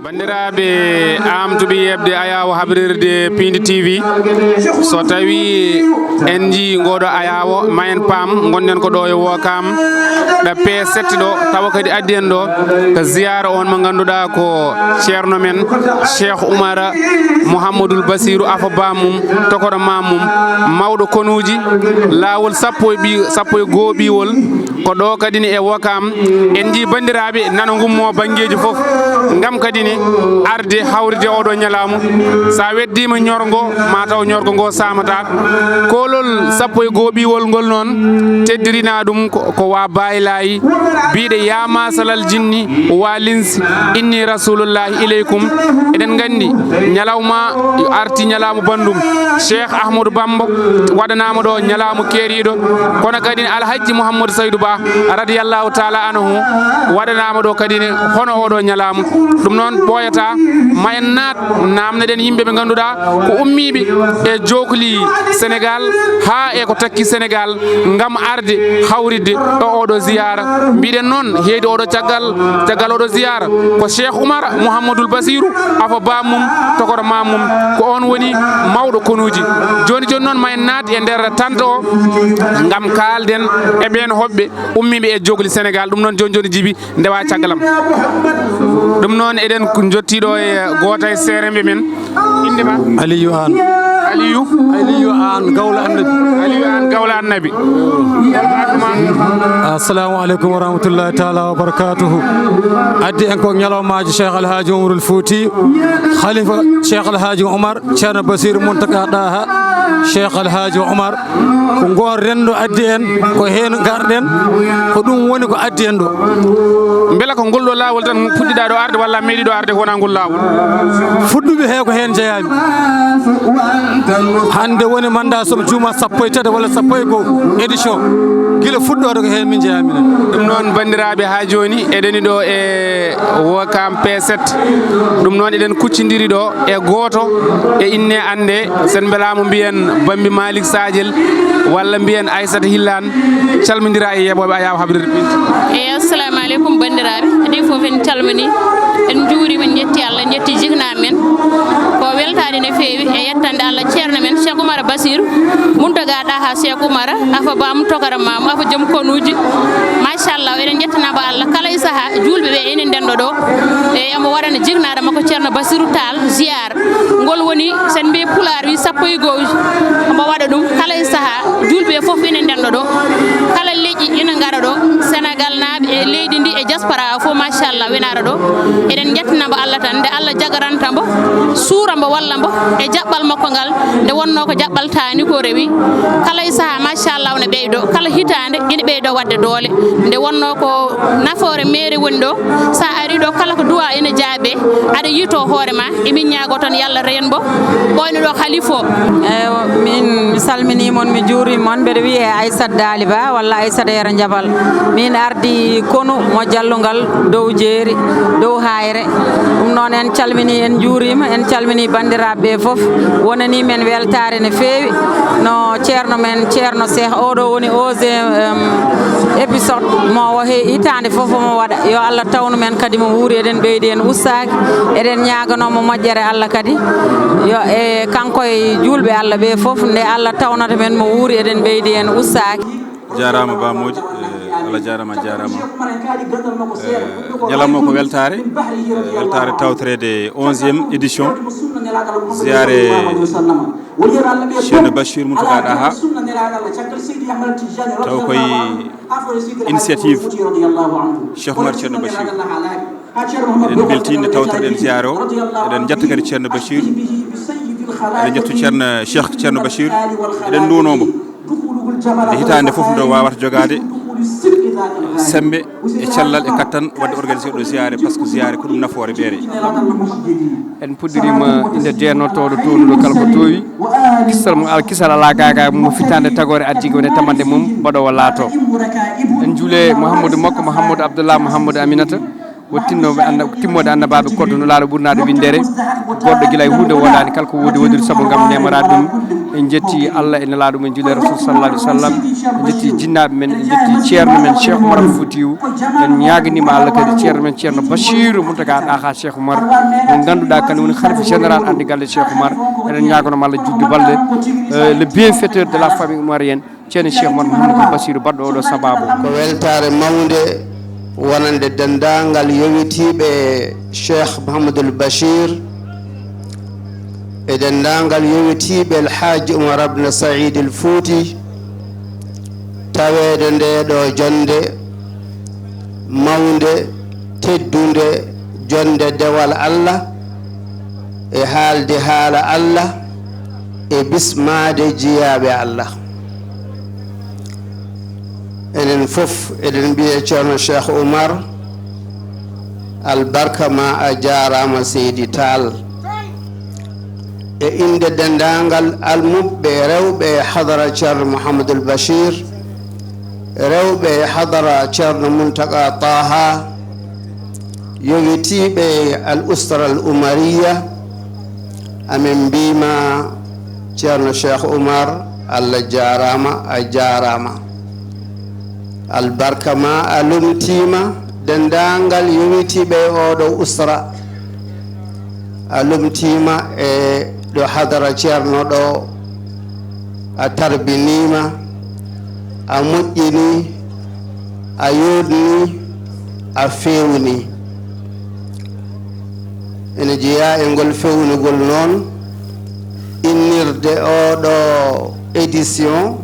bandiraɓe amtuɓe yebde ayawo habrirde Pindi TV so tawi en ji ngoɗo ayawo ma en paam gonnen ko ɗo e Wokam ɗa P7 ɗo tawa kadi addi en ɗo ko ziyara on mo ganduɗa ko ceerno men Cheikh Oumar Mouhamadoul Bassirou Afa Bamum tokoro mamum mawɗo konuji lawol sappo e goo ɓiwol ko ɗo kadi ni e Wokam en ji bandiraɓe nana gummo banggueji foof gam kadi ni arde hawride oɗo ñalamu sa weddima ñorgo mataw ñorgo ngo samata kolol sappo e goo ɓiwol ngol noon teddirina ɗum ko wa bayilayi biɗe ya masalal jinni wa linsi inni rasulullahi ileykum eɗen gandi ñalawma arti ñalamu bandum Cheikh Ahmadou Bamba waɗanama ɗo ñalamu keeriɗo kono kadi alhaji Mouhamadou Saydou Ba radiyallahu taala anhu waɗanama ɗo kadi hono oɗo ñalamu ɗum noon ɓoyata ma en naat namneɗen yimɓe ɓe ganduɗa ko ummiɓe e jokli Sénégal ha e ko takki Sénégal gam arde hawridde ɗo oɗo ziyara mbiɗen noon heedi oɗo caggal oɗo ziyara ko Cheikh Oumar Mouhamadoul Bassirou Afa Bamum tokoro mamum ko on woni mawɗo konuji joni noon ma en naat e nder tante o gam kalden e ɓen hoɓɓe ummiɓe e jogli Sénégal ɗum noon joni Djiby ndewa caggalam ɗum noon eɗen jottiɗo e goota e seremɓe men indema Aliou An Gawla Annabi assalamu aleykum wa rahmatullahi taala wa barakatuhu addi en ko ñalawmaji Cheikh Alhaji Oumarul Fouti khalifa Cheikh Alhaji Oumar ceerno Bassirou Mountaga Daha Cheikh Alhaji Oumar ko gon rendo addi en ko hen garɗen ko ɗum woni ko addi en ɗo beela ko ngol ɗo lawol tan puɗɗiɗa ɗo arde walla meeɗiɗo arde ko wona ngol lawol fuɗɗuɓe he ko hen jeeyami hande woni manda somo juuma 13 walla 14 édition guila fuɗɗode ko hen min jeeyami ɗum noon bandiraɓe ha joni eɗeni ɗo e Wokam P7 ɗum noon eɗen kuccidiri ɗo e goto e inne ande sen beelamo mbiyen Bambi Malick Sadiel walla mbiyen Aissata Hillane calmodira e yeɓoɓe ayaw habrirde Pindi assalamu aleykum bandiraɓe adi foof en calmini en juurima en jetti Allah en jetti jignaɓe men ko weltade no feewi e yettande Allah ceerno men Cheikh Oumar Bassirou Mountaga Daha Cheikh Oumar Afa Bam tokara mam Afa joom konuji machallah eɗen jettanamo Allah kala e saaha julɓe ɓe enen ndenɗo ɗo e emo waɗana jignaɗo makko ceerno Bassirou Tall ziyara ngol woni sen mbi pular wi sappo e goho omo waɗa ɗum kala e saaha julɓe foof enen ndenɗo ɗo kala leƴƴi ina gara ɗo Sénégal naaɓe e leydi ndi e diaspora o fof machallah winara ɗo eɗen jettanamo Allah tan nde Allah jagarantamo suurambo wallambo e jaɓɓal makko ngal nde wonno ko jaɓɓal tani ko rewi kala e saaha machallah ne ɓeydo kala hitande ina ɓeydo wadde doole nde wonno ko nafoore mairie woni ɗo sa ari ɗo kala ko duwa ina jaabe aɗa yito hoorema emin ñaago tan yallah renbo ɓoyno ɗo halifo min mi salminimon mi juurimon mbeɗa wiye Aissata Daliba walla Aissata Yero Jabal min ardi konu mo jallugal dow jeeri dow hayre ɗum noon en calmini en juurima en calmini bandiraɓe foof wonani men weltare no feewi no ceerno men ceerno Cheikh oɗo woni osé épisode mo hitande foof mo waɗa yo Allah tawnu men kadi mo wuuri eɗen ɓeydi en ustaki eɗen ñaganomo moƴƴere Allah kadi yo e kanko e julɓe Allah ɓe foof nde Allah tawnata men mo wuuri eɗen ɓeydi en ustaki jarama bamoji Allah jarama ñalammo ko weltare tawtorede 11e édition ziare ceerno Bassirou Mountaga Daha taw koye initiative Cheikh Oumar ceerno Bassirou eɗen beltinde tawtorɗen ziyare o eɗen jetta kadi ceerno Bassirou eɗen jettu ceerno Bassirou eɗen ndunomo nde hitande foof ndo wawata jogade sembe e cellal e kattan wadde organisé ɗo ziyare par ce que ziyare ko ɗum nafoore ɓeere en puɗɗirima inde jeernotoɗo townuɗo kala ko towi kisal ala gaga mo fitande tagore adjigi woni tamande mum mbaɗowo laato en juule Mouhamadou makko Mouhamadou Abdallah Mouhamadou Aminata wottinnoɓe timmode annabaɓe koddo no laalo ɓurnaɗo windere goɗɗo guila e hunde wodani kala ko wodi wodiri saabu gam nemorade ɗum en jetti Allah e nelaɗo men juule rasul sallallahu alaihi wasallam en jetti jinnaɓe men en jetti ceerno men Cheikh Oumar Foutiyou en ñaganima Allah kadi ceerno men ceerno Bachirou Mountaga Daha Cheikh Oumar mo ganduɗa kane woni khalife général andi galle Cheikh Oumar eɗen ñagonoma Allah juddu balɗe le bienfaiteur de la famille oumarienne ceerno Cheikh Oumar Mouhamadou Bachirou baɗɗo oɗo sababu ko weltare mawde wonande dendagal yowitiɓe Cheikh Mouhamadoul Bachir e dendagal yowitiɓe El Hadji Oumar Ibn Saïd El Fouti tawede nde ɗo jonde mawde teddude jonde dewal Allah e haalde haala Allah e bismade jiyaɓe Allah enen fof eɗen mbiye ceerno Cheikh Oumar albarka ma a jarama Seydi Tall e inde dendagal almuɓɓe rewɓe hadara ceerno Mouhamadoul Bachir rewɓe hadara ceerno Mountaga Taha yowitiɓe al usra al umariya amin mbima ceerno Cheikh Oumar Allah jarama a jarama albarka ma a lumtima dendagal yowitiɓe oɗo usra a lumtima e ɗo hadara ceerno ɗo a tarbinima a moƴƴini a yodni a fewni ene jeeya e ngol fewnugol noon innirde oɗo édition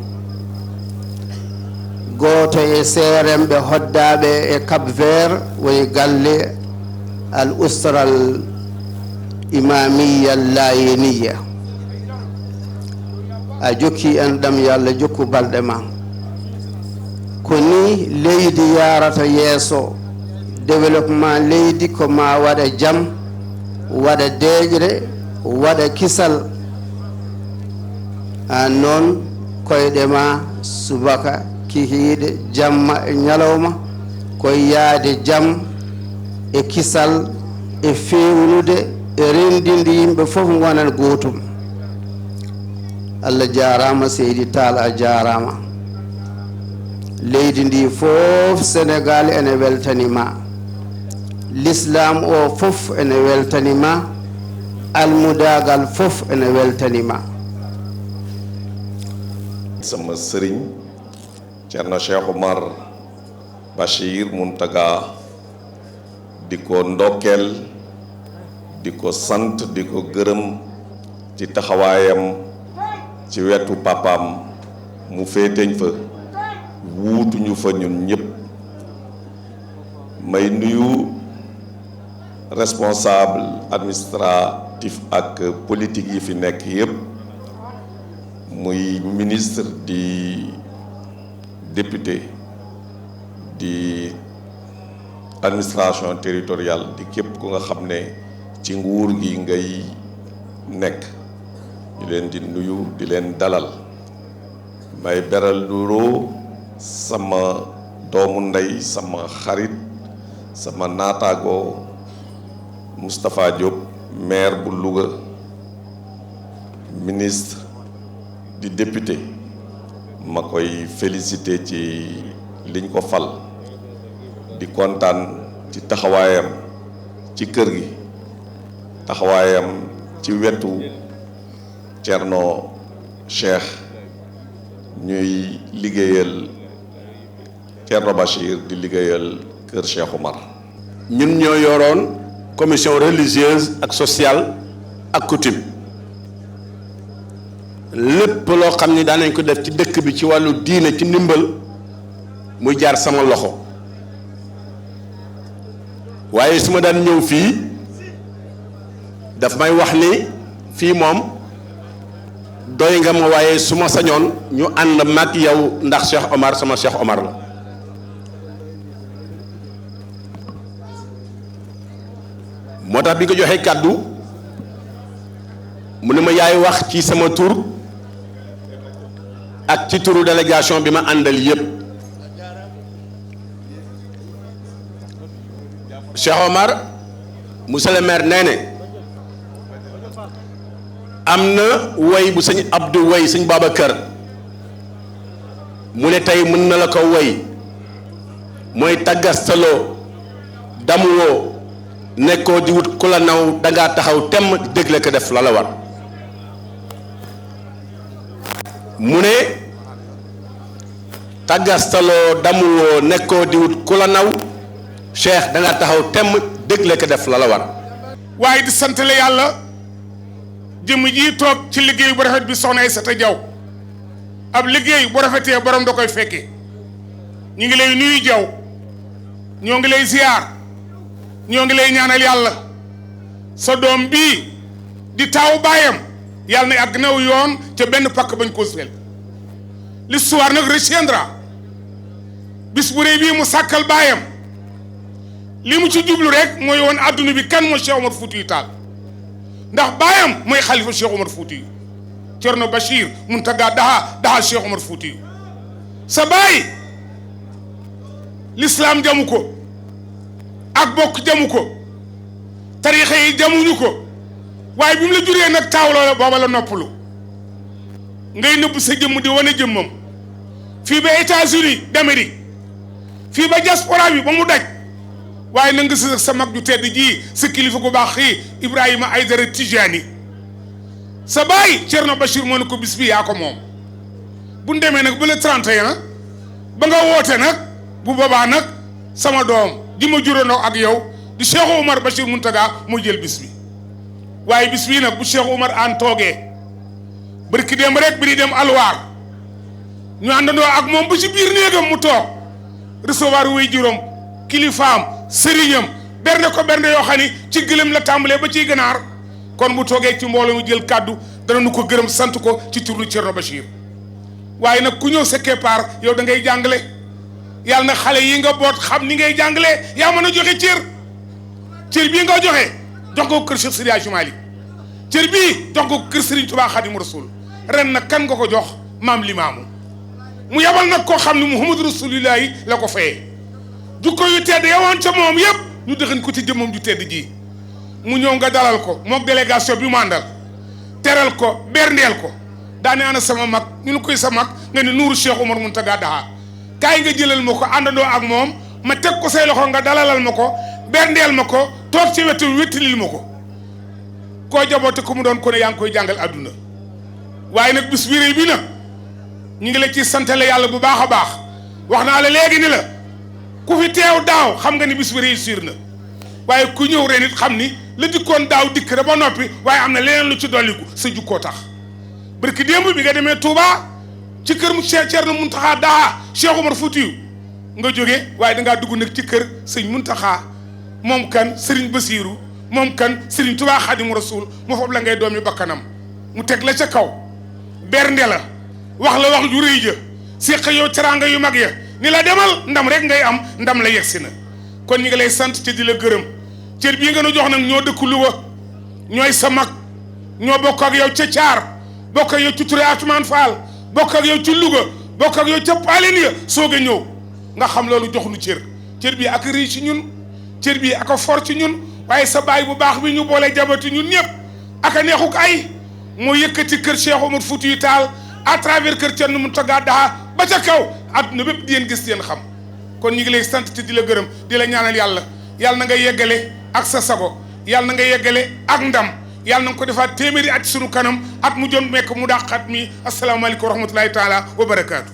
goto e seremɓe hoddaɓe e Cap Vert woni galle al usral imamiya layeniya a jokki en ɗam yo Allah jokku balɗe ma ko ni leydi yarata yeeso développement leydi ko ma waɗa jaam waɗa deƴre waɗa kisal an noon koyɗe ma subaka kihiide jamma e ñalawma koye yaade jaam e kisal e fewnude e rendinde yimɓe fof gonan gootum Allah jarama Seydi Tall a jarama leydi ndi fof Sénégal ene weltanima l'islam o fof ene weltanima almudagal fof ene weltanima sama sëriñ Ceerno Cheikh Oumar Bachir Mountaga di ko ndokkeel di ko sant di ko gërëm ci taxawaayam ci wetu papaam mu féeteñ fa wuutuñu fa ñun ñëpp may nuyu responsable administratif ak politique yi fi nekk yëpp muy ministre di député di administration territoriale di képp ku nga xam ne ci nguur gi ngay nekk ñu leen di nuyu di leen dalal may beral nuyoo sama doomu ndey sama xarit sama naataango Moustapha Diop maire bu Louga ministre di député ma koy félicité ci liñ ko fal di kontaan ci taxawaayam ci kër gi taxawaayam ci wetu Thierno Cheikh ñuy liggéeyal Thierno Bachir di liggéeyal kër Cheikh Oumar. ñun ñoo yoroon commission religieuse ak sociale ak coutume lépp loo xam ni daanañ ko def ci dëkk bi ci wàllu diine ci ndimbal muy jaar sama loxo waaye su ma daan ñëw fii daf may wax ni fii moom doy nga ma waaye su ma sañoon ñu ànd mag yow ndax Cheikh Oumar sama Cheikh Oumar la moo tax bi nga joxee kàddu mu ne ma yaay wax ci sama tur ak ci turu délégation bi ma àndal yépp Cheikh Omar monsieur le maire nee ne am na woy bu sëñ Abdou woy sëñ Babacar mu ne tey mën na la ko woy mooy tàggastaloo damuwoo nekkoo di wut ku la naw dangaa taxaw temm di dégle ko def la la war mu ne tàggastaloo damuwoo nekkoo di wut ku la naw Cheikh dangaa taxaw temm dégle ko def la la war waaye di santale yàlla jëmm ji toog ci liggéey bu rafet bi soxna Aïssata Diaw ab liggéey bu rafetee borom da koy fekke ñu ngi lay nuyu Diaw ñoo ngi lay ziar ñoo ngi lay ñaanal yàlla sa doom bii di taaw baayam yàlla na àgg naw yoon ca benn pakk bañ ko suwel l'histoire nag retiendra bis bu rëy bii mu sàkkal baayam li mu ci jublu rek mooy woon adduna bi kan mooy Cheikh Omar Foutiyou Tall ndax baayam mooy xalifa Cheikh Omar Foutiyou Thierno Bachir Mountaga Daha Cheikh Omar Foutiyou sa baay l'islam jamu ko ak bokk jamu ko tarixa yi jamuñu ko waaye bi mu la juree nag taaw loola booba la noppalu ngay nëbb sa jëmm di wane jëmmam fii ba États-Unis d'Amérique fii ba diaspora bi ba mu daj waaye na nga sa mag ju tedd ji sa kilifa gu baax xii Ibrahima Aïdara Tijani sa baay Thierno Bachir moo ne ko bis bi yaa ko moom bu ñu demee nag ba le 31 ba nga woote nag bu boobaa nag sama doom ji ma juróonoo ak yow di Cheikh Omar Bachir Mountaga moo jël bis bi waaye bis bii nag bu Cheikh Omar an toogee barki dem rek bi di dem alwaar ñu àndandoo ak moom ba ci biir néegam mu toog recevoir way juróom kilifaam sëriñam bernde ko bernde yoo xam ni ci gëlëm la tàmbalee ba ciy ganaar kon bu toogee ci mbooloo mu jël kàddu dana nu ko gërëm sant ko ci turu Thierno Bachir waaye nag ku ñëw sa keppaar yow da ngay jàngale yàlla na xale yi nga boot xam ni ngay jàngalee yaa mën a joxe cër bii nga joxe jox ko kër Cheikh Seydi Hadji Malick cër bii jox ko kër Serigne Touba Khadim Rasoul ren nag kan nga ko jox maam Limaamu mu yabal nag koo xam ne Muhammadu Rasulillahi la ko fayee jukko yu tedd yowoon ca moom yëpp ñu dëxañ ko ci jëmmam ju tedd ji mu ñëw nga dalal ko mook délégation bi mu àndal teral ko berndeel ko daane ana sama mag ñu koy sa mag nga ne nuuru Cheikh Omar Mountaga Daha kaay nga jëlal ma ko àndandoo ak moom ma teg ko say loxo nga dalalal ma ko berndeel ma ko toog ci wetu wettilil ma ko koo jaboote ko mu doon ko ne yaa ngi koy jàngal àdduna waaye nag bis bi réy bi nag ñu ngi la ci santale yàlla bu baax a baax wax naa la léegi ni la ku fi teew daaw xam nga ni bis bi réussir na waaye ku ñëw ren it xam ni la dikkoon daaw dikk rek ba noppi waaye am na leneen lu ci dolliku sa jukkoo tax barki démb bi nga demee Touba ci kër mu Thierno Mountakha Daha Cheikh Omar Foutiyou nga jógee waaye dangaa dugg nag ci kër sëñ Mountakha moom kan Serigne Bassirou moom kan Serigne Touba Khadim Rasoul mu foofu la ngay doomi bakkanam mu teg la ca kaw bernde la wax la wax ju rëy ja séq yow teraanga yu mag ya ni la demal ndam rek ngay am ndam la yegsi na kon ñi ngi lay sant te di la gërëm cër bii nga nu jox nag ñoo dëkk Louga ñooy sa mag ñoo bokk ak yow ca Thiar bokk ak yow ci Touré Atoumane Fall bokk ak yow ci Louga bokk ak yow ca Paleen ya soog a ñëw nga xam loolu jox nu cër bii ak rii ci ñun cër bii ak a for ci ñun waaye sa baay bu baax bi ñu boole jabati ñun ñëpp ak a neexuk ay moo yëkkati kër Cheikh Omar Foutiyou Tall à travers kër Thierno Mountaga Daha ba ca kaw adduna bépp di yéen gis yéen xam kon ñu ngi lay sant te di la gërëm di la ñaanal yàlla na nga yeggale ak sa sago yàlla na nga yeggale ak ndam yàlla na nga ko defaat téeméeri at sunu kanam at mu jon mekk mu dàqat mi asalaamaaleykum wa rahmatulahi taala wa barakaatu.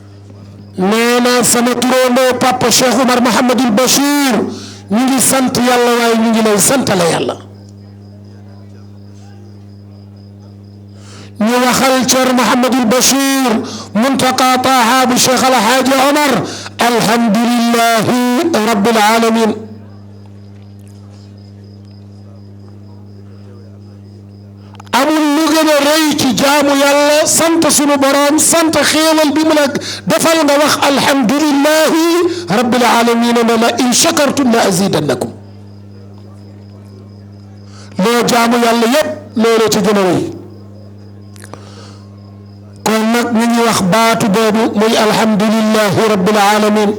nee na sama turandoo papa Cheikh Omar Mouhamadul Bachir ñu ngi sant yàlla waaye ñu ngi lay sant la yàlla. ñu waxal Thierno Mouhamadul Bachir Mountaga Daha bu Cheikh El Hadji Omar alhamdulillahi rabbil alamin. amul lu gën a rëy ci jaamu yàlla sant sunu borom sant xéewal bi mu la defal nga wax alhamdulillahi rabbil alamin ne la in shakartum la azidannakum. loo jaamu yàlla yépp loolu ci gën a rëy. kon nag ñu ngi wax baatu boobu muy alhamdulillahi rabbil alamin.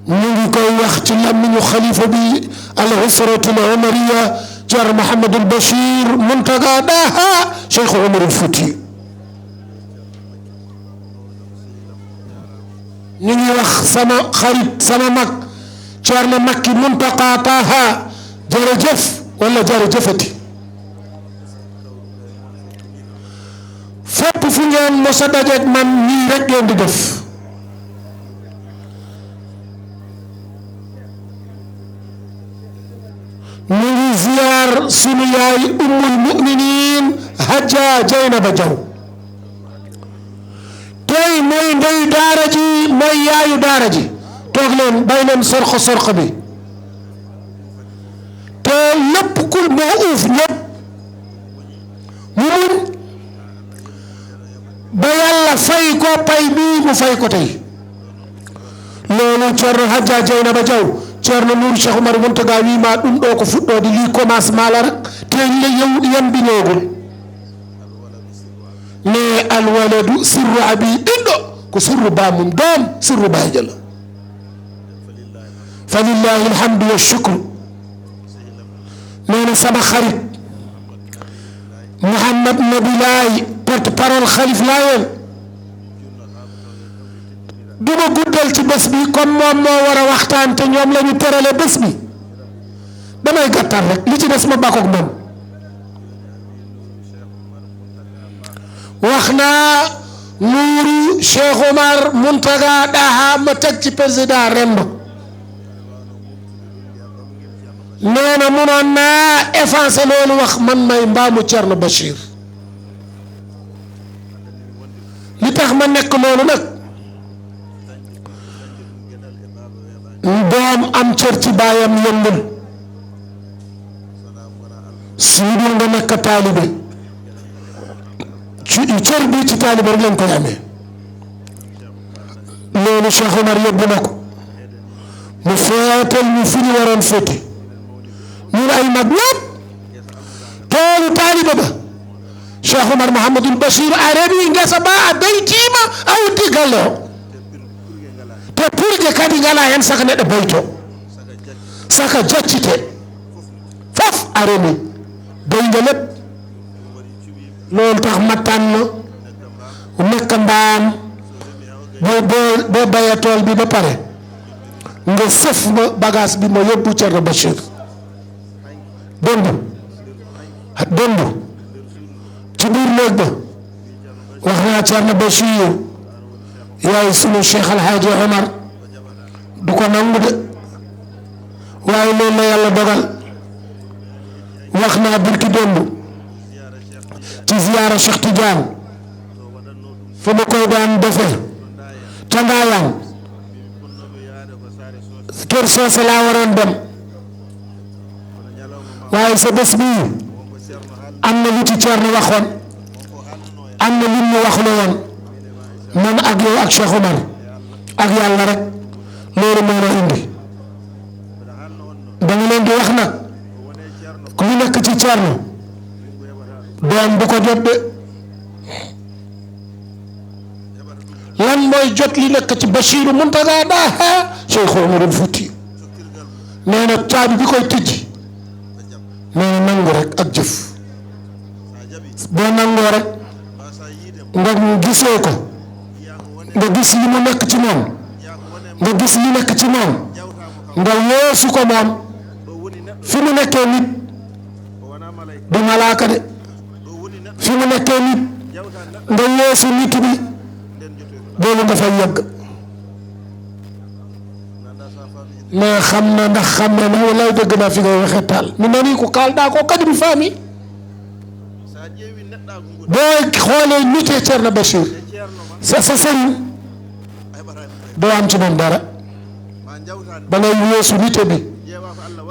ñu ngi koy wax ci làmmiñu xalifa bi al usratul umariya Ceerno Mouhamadul Bachir Muntaga Daha Cheikh Omarul Fouti ñu ngi wax sama xarit sama mag Ceerno Makki Muntaga Daha jërëjëf wala jërëjëfati fépp fu ngeen mos a dajeeg man nii rek ngeen di def ñu ngi ziyaar sunu yaay ummul muminin Hajja Jaynaba Jaw tey mooy ndey daara ji mooy yaayu daara ji toog leen bay leen sorxo bi te lépp kul moo uuf ñëpp mu mun ba yàlla fay ko pay bii mu fay ko tey loolu Ceerno Hajja Jaynaba Jaw Ceerno Nuuru Cheikh Oumar Muntaga wiima ɗum ɗo ko fuɗɗode li commencement la rek te yambinogol ne alwaladu sirru abi ɗiɗɗo ko sirru bamum doom sirru baji Allah falillahi alhamdu wa shukru nena sama xarit Mouhamad Nabilaay porte parole xalif Laayeen duma guddal ci bés bi comme moom moo war a waxtaan te ñoom la ñu terale bés bi damay gàttal rek li ci des ma bakkoog moom wax naa nuuru Cheikh Oumar Muntaga Daha ma teg ci président Rembo nee na munoon naa effacé loolu wax man may mbaamu Thierno Bachir li tax ma nekk loolu nag doom am cër ci baayam yëngul si dul nga nekk taalibe cër bi ci taalibe rek lañ koy amee loolu Cheikh Oumar yóbbu na ko mu feetal ñu fi ñu waroon féete ñun ay mag ñëpp toolu taalibe ba Cheikh Oumar Mouhamadul Bachir a rewi ngesa ba a baytima awdi galle o te purge kadi ngala hen saka neɗɗo bayto saka jaccite fof a remi bayde lépp loolu tax ma tànn nekk mbaam boo bayee tool bi ba pare nga sëf ma bagage bi ma yóbbu Thierno Bachir dond ci biir néeg ba wax naa Thierno Bachir yaay sunu Cheikh Alhaaji Omar du ko nangu de waaye loolu la yàlla dogal wax naa birki démb ci ziyaara Cheikh Tidiane fa ma koy daan defee ca Ngaayaan kër soose laa waroon dem waaye sa bés bii am na lu ci Thierno waxoon am na lu ñu wax la woon man ak yow ak Cheikh Oumar ak yàlla rek loolu moo ma indi da nga leen di wax nag ku ñu nekk ci Thierno doom bu ko jot de lan mooy jot li nekk ci Bachir Muntaga Daha Cheikh Omarul Fouti nee na caabi bi koy tijji nee na nangu rek ak jëf boo nangoo rek nga gisee ko nga gis li mu nekk ci moom nga gis li nekk ci moom nga weesu ko moom fi mu nekkee nit du malaaka de fi mu nekkee nit nga weesu nit bi boobu nga fay yegg mais xam na ndax xam na ne walaay dëgg naa fi nga waxee taal mi nani ko kaalɗaa ko kadi mi faami boo xoolee nitee Thierno Bachir sa sëriñ doo am ci moom dara ba ngay weesu nite bi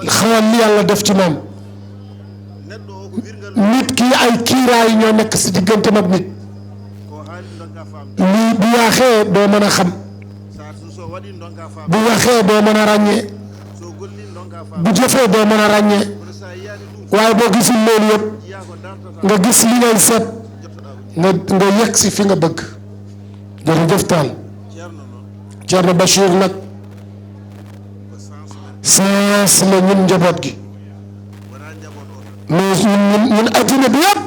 xamal li yàlla def ci moom nit ki ay kiiraay ñoo nekk si diggante mag nit lii bu waxee doo mën a xam bu waxee doo mën a ràññee bu jëfee doo mën a ràññee waaye boo gisul loolu yëpp nga gis li ngay seet nga yegg si fi nga bëgg jërëjëf taal Thierno Bachir nag sens la ñun njaboot gi mais ñun addina bi yëpp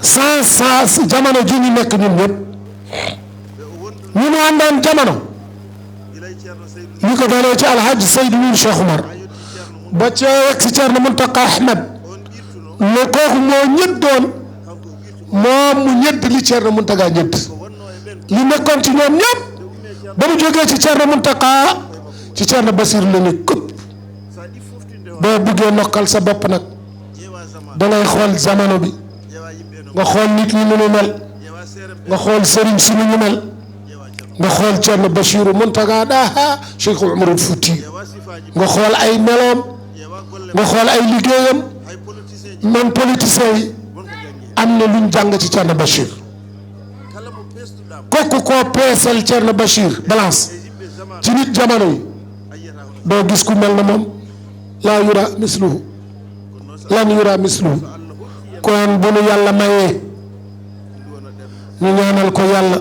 sens jamono ji ñu nekk ñun ñëpp ñu mu àndaan jamono ñu ko dalee ci alhaji Seydou Nour Cheikh Oumar ba ca yegg si Thierno Mountakha Ahmed ne kooku moo ñëdd doon moom mu ñëdd li Thierno Mountakha ñëdd li nekkoon ci ñoom ñëpp ba mu jógee ci Thierno Mountakha ci Thierno Basir la ne këpp boo buggee nokkal sa bopp nag dangay xool jamono bi nga xool nit ñi nu mu mel nga xool sëriñ si nu mu mel nga xool Thierno Bachirou Mountaga Daha Cheikh Oumarul Fouti nga xool ay meloom nga xool ay liggéeyam même politiciens yi am na luñ jàng ci Thierno Bachir kooku koo peesal Thierno Bachir balance ci nit jamono yi doo gis ku mel na moom laa yura misluhu lan yura misluhu kon bu nu yàlla mayee ñu ñaanal ko yàlla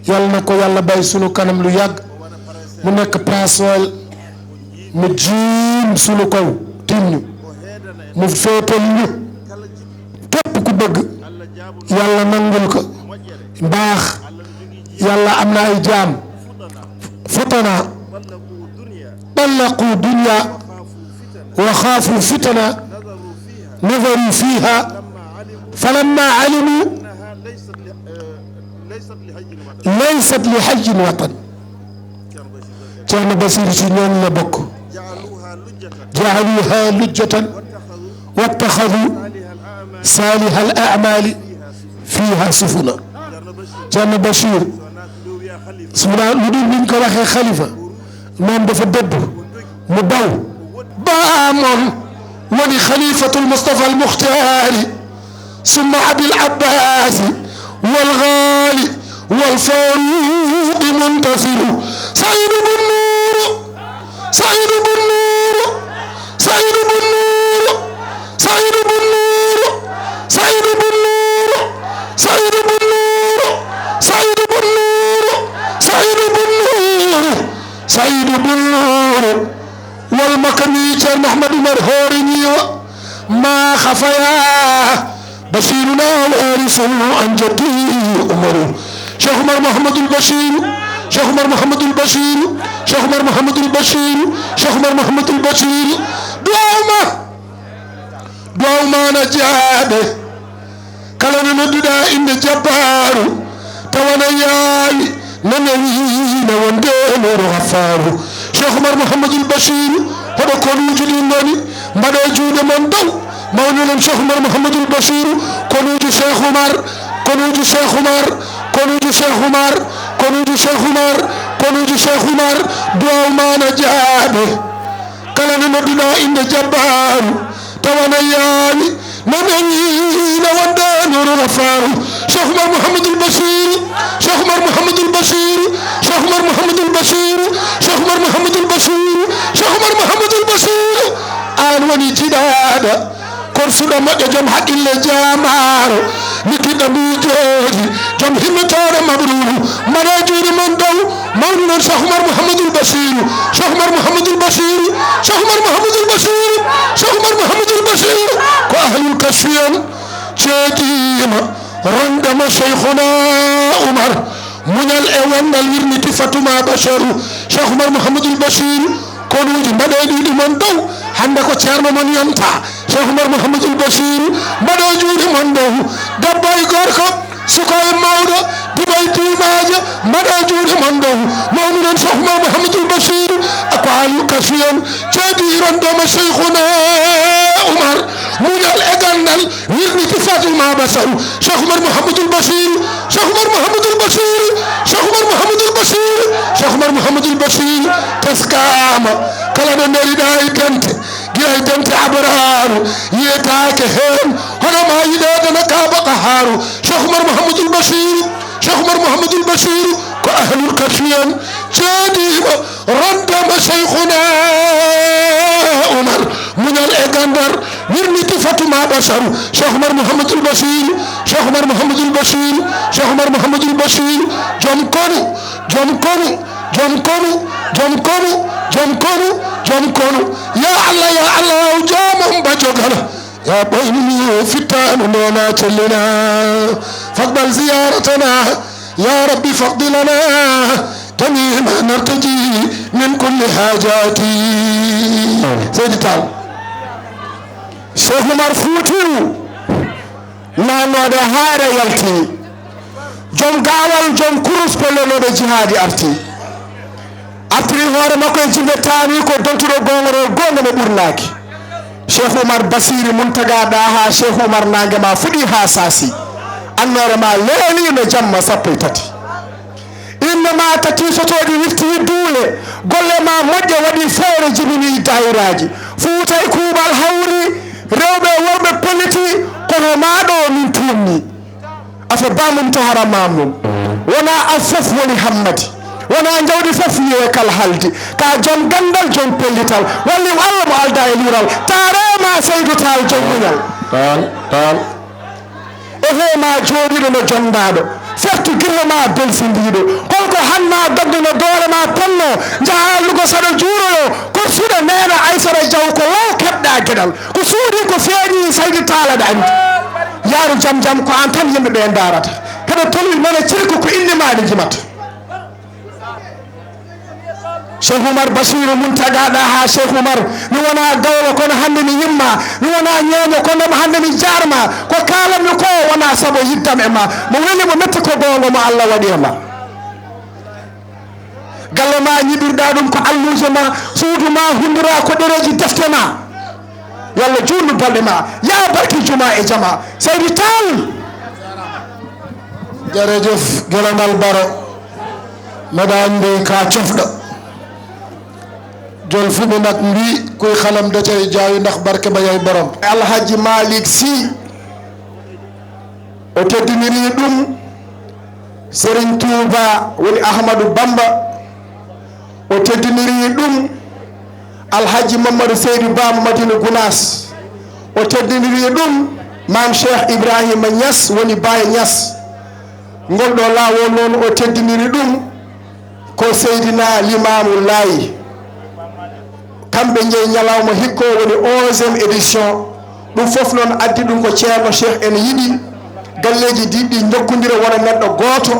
yàlla na ko yàlla bay sunu kanam lu yàgg mu nekk pasol mu jiim sunu kaw tiim ñu mu féetal ñu képp ku bëgg yàlla nangul ko mbaax yàlla am na ay jaam futana طلقوا دنيا وخافوا فتنة نظروا فيها فلما علموا ليست لحج وطن كان بصير سنين لبك جعلوها لجة واتخذوا صالح الأعمال فيها سفنا كان بشير سمنا لدين منك وخي خليفة moom dafa dëbb mu daw ba amoon wani xalifatul Mustafa al Muxtaari summa abil Abbaasi wal Gaali wal Faaruqi muntasiru Saydu bun Nuuru Saydu bun Nuuru Saydu bun Nuuru Saydu bun Nuuru Saydu bun Nuuru Saydu bun Nuuru Saydu bun Nuuru Saydu bun Nuuru سعيد بن نور والمكني كان محمد مرهورني ما خفيا بشيرنا وارث عن جدي عمر شيخ عمر محمد البشير شيخ عمر محمد البشير شيخ عمر محمد البشير شيخ عمر محمد البشير دوما نجابه كلام نددا ان جبار تونا ياي ننوين وندين غفار شيخ عمر محمد البشير هذا كونوج لينوني مدى جود من دو مولنا شيخ عمر محمد البشير كونوج شيخ عمر كونوج شيخ عمر كونوج شيخ عمر كونوج شيخ عمر كونوج شيخ عمر دعاء ما نجابه كلنا ندنا إن جبار تونا ياني ننوين وندين غفار شيخ عمر محمد البشير شيخ عمر محمد البشير شيخ عمر محمد البشير شيخ عمر محمد البشير شيخ عمر محمد البشير آن وني جداد كرسنا ما جم حق الله جامار نكيد بيجي جم همتار مبرور مراجور من دو مولنا شيخ عمر محمد البشير شيخ عمر محمد البشير شيخ عمر محمد البشير شيخ عمر محمد البشير وأهل الكشفيان جديما رندما شيخنا عمر من الأوان الورنة فتما بشر شيخ عمر محمد البشير كونوج بدأي من دو عندك شارم من ينتا شيخ عمر محمد البشير بدأي من دو دبي غرق سكاي ماودا دبي تيماج بدأي من دو مؤمن شيخ عمر محمد البشير أقوال كثيرا جدي رندما شيخنا عمر من الأجنال ورنة فاطمة بشر شيخ عمر محمد البشير شيخ عمر محمد البشير شيخ عمر محمد البشير شيخ عمر محمد البشير تسكام كلام النبي داي كنت جاي كنت عبران يتاك هم هنا ما يدادنا كابقهار شيخ عمر محمد البشير شيخ عمر محمد البشير كأهل الكشفيان جديد رندم شيخنا عمر من الأجندر ورنة فاطمة بشر شيخ عمر محمد البشير شيخ عمر محمد البشير شيخ عمر محمد البشير جم كونو جم كونو جم كونو جم كونو jom konu ya Allah jomum bajogala يا بيني فتان لنا تلنا فاقبل زيارتنا يا ربي فاقض لنا جميع ما نرتجي من كل حاجاتي سيدي تعال شيخ عمر فوتي ما نود هذا يلتي جم قاول جم كروس كلنا بجهادي أرتي أتري هذا ما كنت جبتاني كدنتو غونغ مبورناكي Cheikh Oumar Basir Muntaga Daha Cheikh Oumar nangema fudi ha sasi annore ma leeni no jamma sappo tati inna ma tati sotodi wifti duule golle ma modde wadi fere jibini dairaji fuutay kuubal hawri rewbe worbe politi kono maado min tumni afa bamum tahara mamum wona afaf woni hammadi wona jawdi fof yewe kal haldi ka jom gandal jom pellital walli Allah mo alda e liral tarema Seydou Tall jom muñal tal e hema jooɗiɗo no jondaɗo fertu gille ma belsindiɗo holko hanma dogguno doole ma ponno jahallugo saɗa juuroyo korsuɗo nena Aissata Diaw ko law keɓɗa gueɗal ko suuɗi ko feeñi Seydou Tall aɗa andi yaaru jam ko an tan yimɓeɓe darata kada tolwi nana cirko ko innemaɗe jimata Cheikh Oumar Basir Muntaga Daha Cheikh Oumar mi wona gawlo kono hande mi yimma mi wona ñeeño kono hande mi jarma ko kalammi ko wona sabo yiddam e ma mo weli mo metti ko gongo mo Allah waɗi e ma galle ma ñibirɗa ɗum ko alluje ma suudu ma hundira ko ɗereji defte ma yalla juutnu balɗe ma ya barki juma e jama Seydou Tall jerejef guelandal baro mbeɗa andi ka cofɗo jol fuɓe nak mbi koye halam dacay jaawi ndax barke bayay borom Alhaji Malick Sy o teddiniri ɗum Serigne Touba woni Ahmadou Bamba o teddiniri ɗum Alhaji Mamadou Seydou Ba Madina Gounass o teddiniri ɗum Mam Cheikh Ibrahima Niass woni Baye Niass ngolɗo lawol noon o teddiniri ɗum ko Seydina Limamou Laye kamɓe jeeyi ñalawma hikko woni 11e édition ɗum fof noon addi ɗum ko ceerno Cheikh en yiɗi galleji diɗɗi jokkodira wona neɗɗo gooto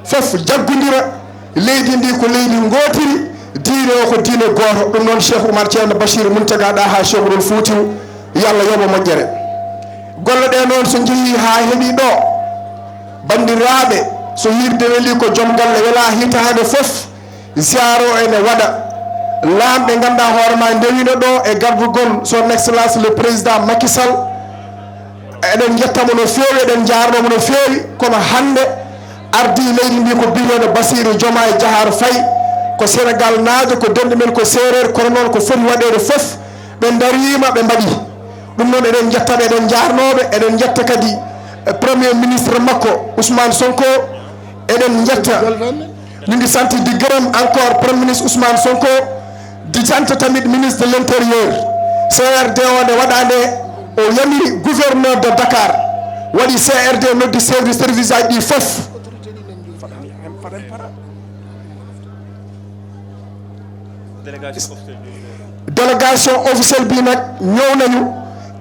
fof jaggodira leydi ndi ko leydi gootiri diine o ko diine gooto ɗum noon Cheikh Oumar ceerno Bachir Muntaga Daha Cheikhul Foutiou yalla yoɓa moƴƴere golle ɗe noon so jeehi ha heeɓi ɗo bandiraɓe so hirde weli ko joom galle wela hitande fof ziaro ene waɗa lamɓe ganduɗa hoorema ndewino ɗo e gardugol son excellence le président Macky Sall eɗen jettamo no fewi eɗen jarnomo no fewi kono hande ardi leydi ndi ko biyeɗo Bassirou Diomaye Diakhar Faye ko Sénégal naajo ko donde men ko séréer kono noon ko foti waɗede foof ɓe darima ɓe mbaɗi ɗum noon eɗen jettaɓe eɗen jarnoɓe eɗen jetta kadi premier ministre makko Ousmane Sonko eɗen jetta ñu ngi sant di gërëm encore premier ministre Ousmane Sonko di sant tamit ministre de l'intérieur CRD o nde waɗande o yamiri gouverneur de Dakar waɗi CRD noddi service aji ɗi fof délégation officielle bi nag ñëw nañu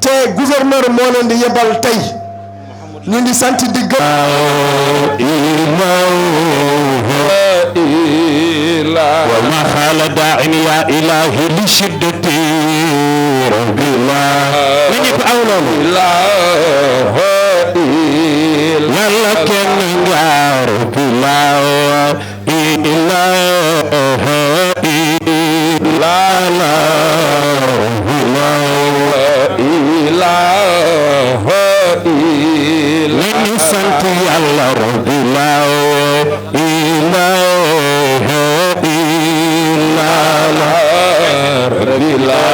te gouverneur moo leen di yebal tey ñu ngi sant di وما خال داع يا إلهي لشدتي رب الله من يفعلون الله يلا كن يا رب الله إله لا لا إله من سنت يلا رب الله إله لا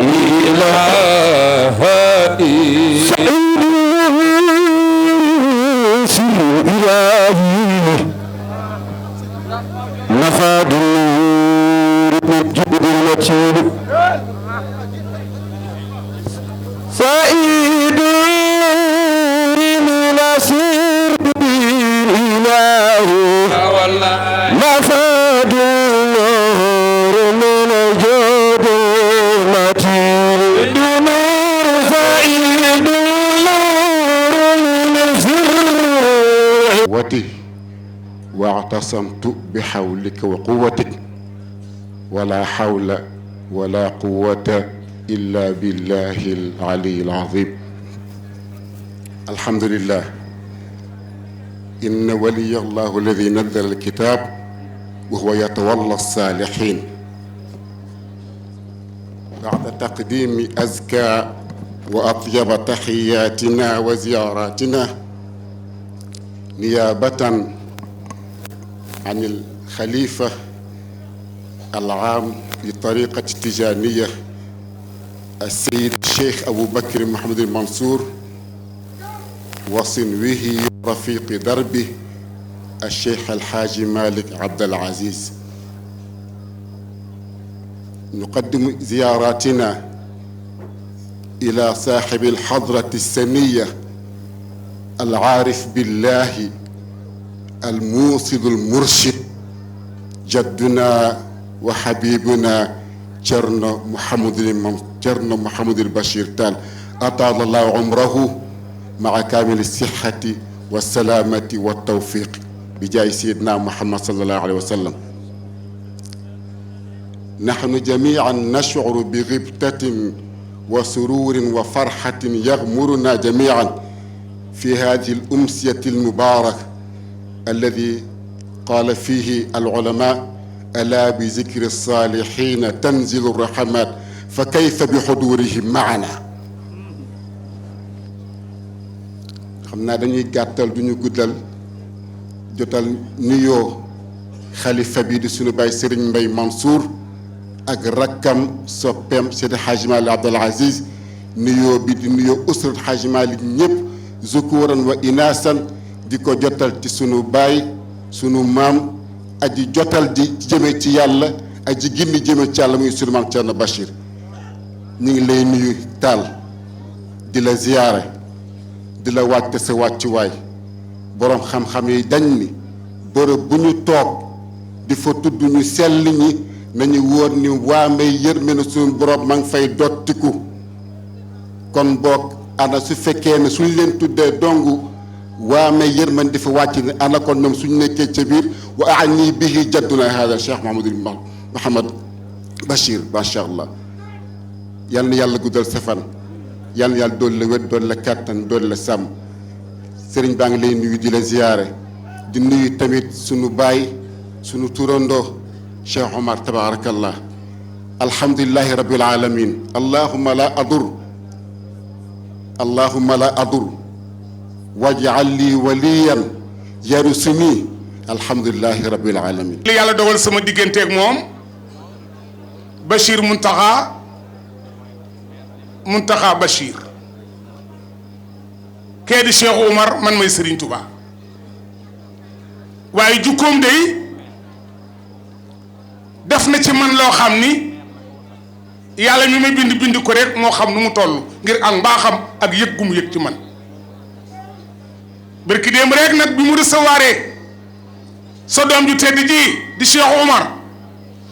إله إلهي نفاد النور بالجبد المتين سعيد من أسير بالإله نفاد النور واعتصمت بحولك وقوتك ولا حول ولا قوة إلا بالله العلي العظيم. الحمد لله إن ولي الله الذي نزل الكتاب وهو يتولى الصالحين. بعد تقديم أزكى وأطيب تحياتنا وزياراتنا نيابة عن الخليفة العام لطريقة التجانية السيد الشيخ أبو بكر محمد المنصور وصنوه رفيق دربه الشيخ الحاج مالك عبد العزيز، نقدم زياراتنا إلى صاحب الحضرة السنية العارف بالله الموصل المرشد جدنا وحبيبنا جرنا محمد البشير تال أطال الله عمره مع كامل الصحة والسلامة والتوفيق بجاه سيدنا محمد صلى الله عليه وسلم. نحن جميعا نشعر بغبطة وسرور وفرحة يغمرنا جميعا في هذه الأمسية المباركة الذي قال فيه العلماء: ألا بذكر الصالحين تنزل الرحمات فكيف بحضورهم معنا. xam naa dañuy gàttal duñu guddal jotal nuyoo xalifa bi di sunu baay Serigne Mbaye Mansour ak rakkam soppeem Seydi Hadji Malick Abdoul Aziz. nuyoo bi di nuyoo usrat Hadji Malick ñëpp zukuran wa inaasan di ko jotal ci sunu baay sunu maam aji jotal di jëme ci yàlla aji gindi jëme ci yàlla muy sunu maam Thierno Bachir. ñu ngi lay nuyu taal di la ziyaare di la wàcc sa wàccuwaay. boroom xam-xam yi dañ ni bërëb bu ñu toog di fa tudd ñu sell ñi nañu wóor ni waa may yërmande suñu borom ma ngi fay dottiku. kon boog ana su fekkee ne suñ leen tuddee dong waa may yërmande di fa wàcc ne ana kon ñoom suñ nekkee ca biir wa ani bihi jadduna hada Cheikh Mouhamed Bachir macha allah. yal na yàlla guddal sa fan, yal na yàlla dool la wét dool la kàttan dool la sàmm. sëriñ baa ngi lay nuyu di la ziyaare di nuyu tamit sunu baay sunu turandoo Cheikh Omar tabaarakallah. alhamdulillahi rabbil alamin. allahumma la adur waj'al li waliyan yarusuni. alhamdulillahi rabbil alamin. li yàlla dogal sama digganteeg moom Bachir Muntaxa Bachir kee di Cheikh Oumar man may Serigne Touba waaye jukkoom day def na ci man loo xam ni yàlla mi may bind ko rek moo xam nu mu toll ngir ak mbaaxam ak yëg gu mu yëg ci man. barki démb rek nag bi mu recevoir sa doom ju tedd ji di Cheikh Oumar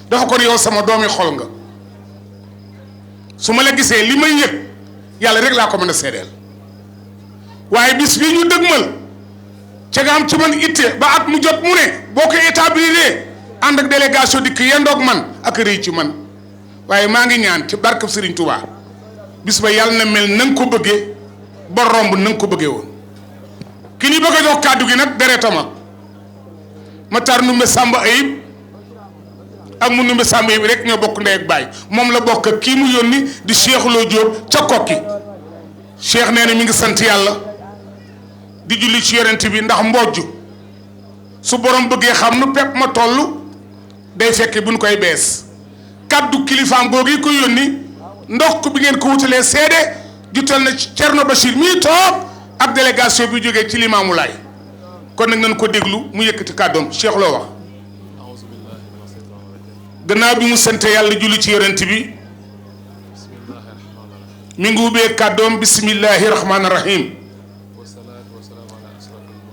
dafa ko yow sama doomi xol nga su ma la gisee li may yëg yàlla rek laa ko mën a seedeel. waaye bis bii ñu dëgmal ca nga am ci man itte ba at mu jot mu ne boo ko établir ànd ak délégation dikk yendoog man ak rëy ci man. waaye maa ngi ñaan ci barkab Serigne Touba bis ba yàlla na mel na nga ko bëggee ba romb na nga ko bëggee woon. ki ni bëgg a jox kàddu gi nag deretama ma tar numbe Samba Ayib ak mu numbe Samba Ayib rek ñoo bokk ndey ak baay moom la bokk ak kii mu yónni di Cheikh Lo Diop ca kokki. Cheikh nee na mi ngi sant yàlla di julli ci yonent bi ndax mbojj su borom bëggee xam nu pepp ma toll day fekk bu ñu koy bees. kaddu kilifaam googu yi ko yónni ndox bi ngeen ko wutalee seede jutal na Thierno Bachir mii toog ak délégation bi jógee ci Limaamu Laay kon nag nañ ko déglu mu yëkkati kàddoom Cheikh loo wax. gannaaw bi mu sante yàlla julli ci yonent bi mi ngi ubbee kàddoom bismillahi rahmaani rahim.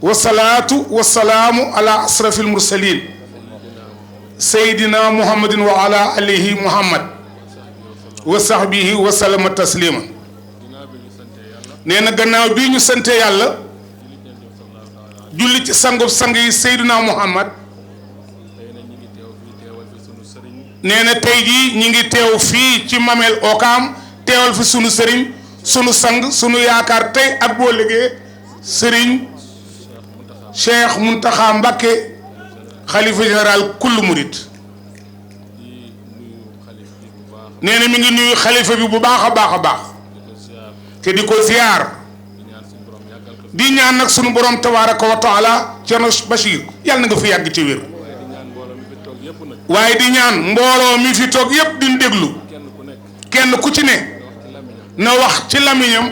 wasalaatu wasalaamu ala asrafil mursalin Seydina Muhammadin wa ala alihi Muhammad wa sahbihi wa salama taslima. nee na gannaaw bii ñu sante yàlla julli ci sangub sang yi Seydina Muhammad nee na tey jii ñi ngi teew fii ci Mamel Ouakam teewal fi sunu sëriñ sunu sang sunu yaakaar tey ak boo liggéey sëriñ Cheikh Mountakha Mbacké xalifa général kullu murid nee na mi ngi nuyu xalifa bi bu baax a baax a baax te di ko ziar di ñaan nag sunu borom tabaraka wa taala Thierno Bachir yàlla na nga fi yàgg ci wér waaye di ñaan mbooloo mi fi toog yépp di déglu kenn ku ci ne na wax ci lamiñam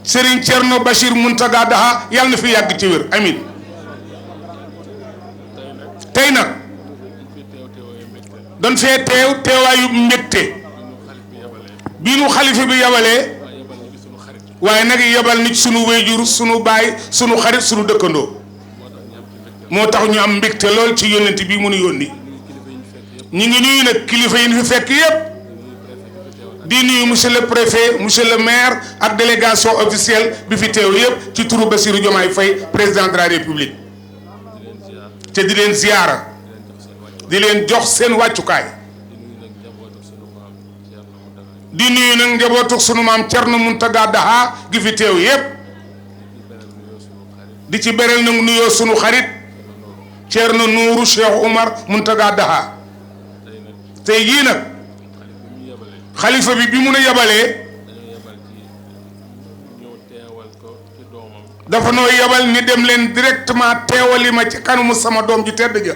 Serigne Thierno Bachir Mountaga Daha yàlla na fi yàgg ci wér amin tey nag doon fee teewaayu mbégte bi nu xalifa bi yabalee waaye nag yebal nit sunu wéyjur sunu baay sunu xarit sunu dëkkandoo moo tax ñu am mbégte lool ci yónnent bi mu nu yónni ñu ngi nuyu nag kilifa yi ñu fi fekk yépp di nuyu monsieur le préfet monsieur le maire ak délégation officielle bi fi teew yépp ci turu Bassirou Diomaye Faye président de la république te di leen ziyaara di leen jox seen wàccukaay di nuyu nag njabootu sunu maam Thierno Mountaga Daha gi fi teew yépp di ci beral nag nuyoo sunu xarit Thierno Nourou Cheikh Oumar Mountaga Daha tey jii nag xalifa bi mu ne yabalee dafa noo yabal ni dem leen directement teewali ma ci kanamu sama doom ji tedd ja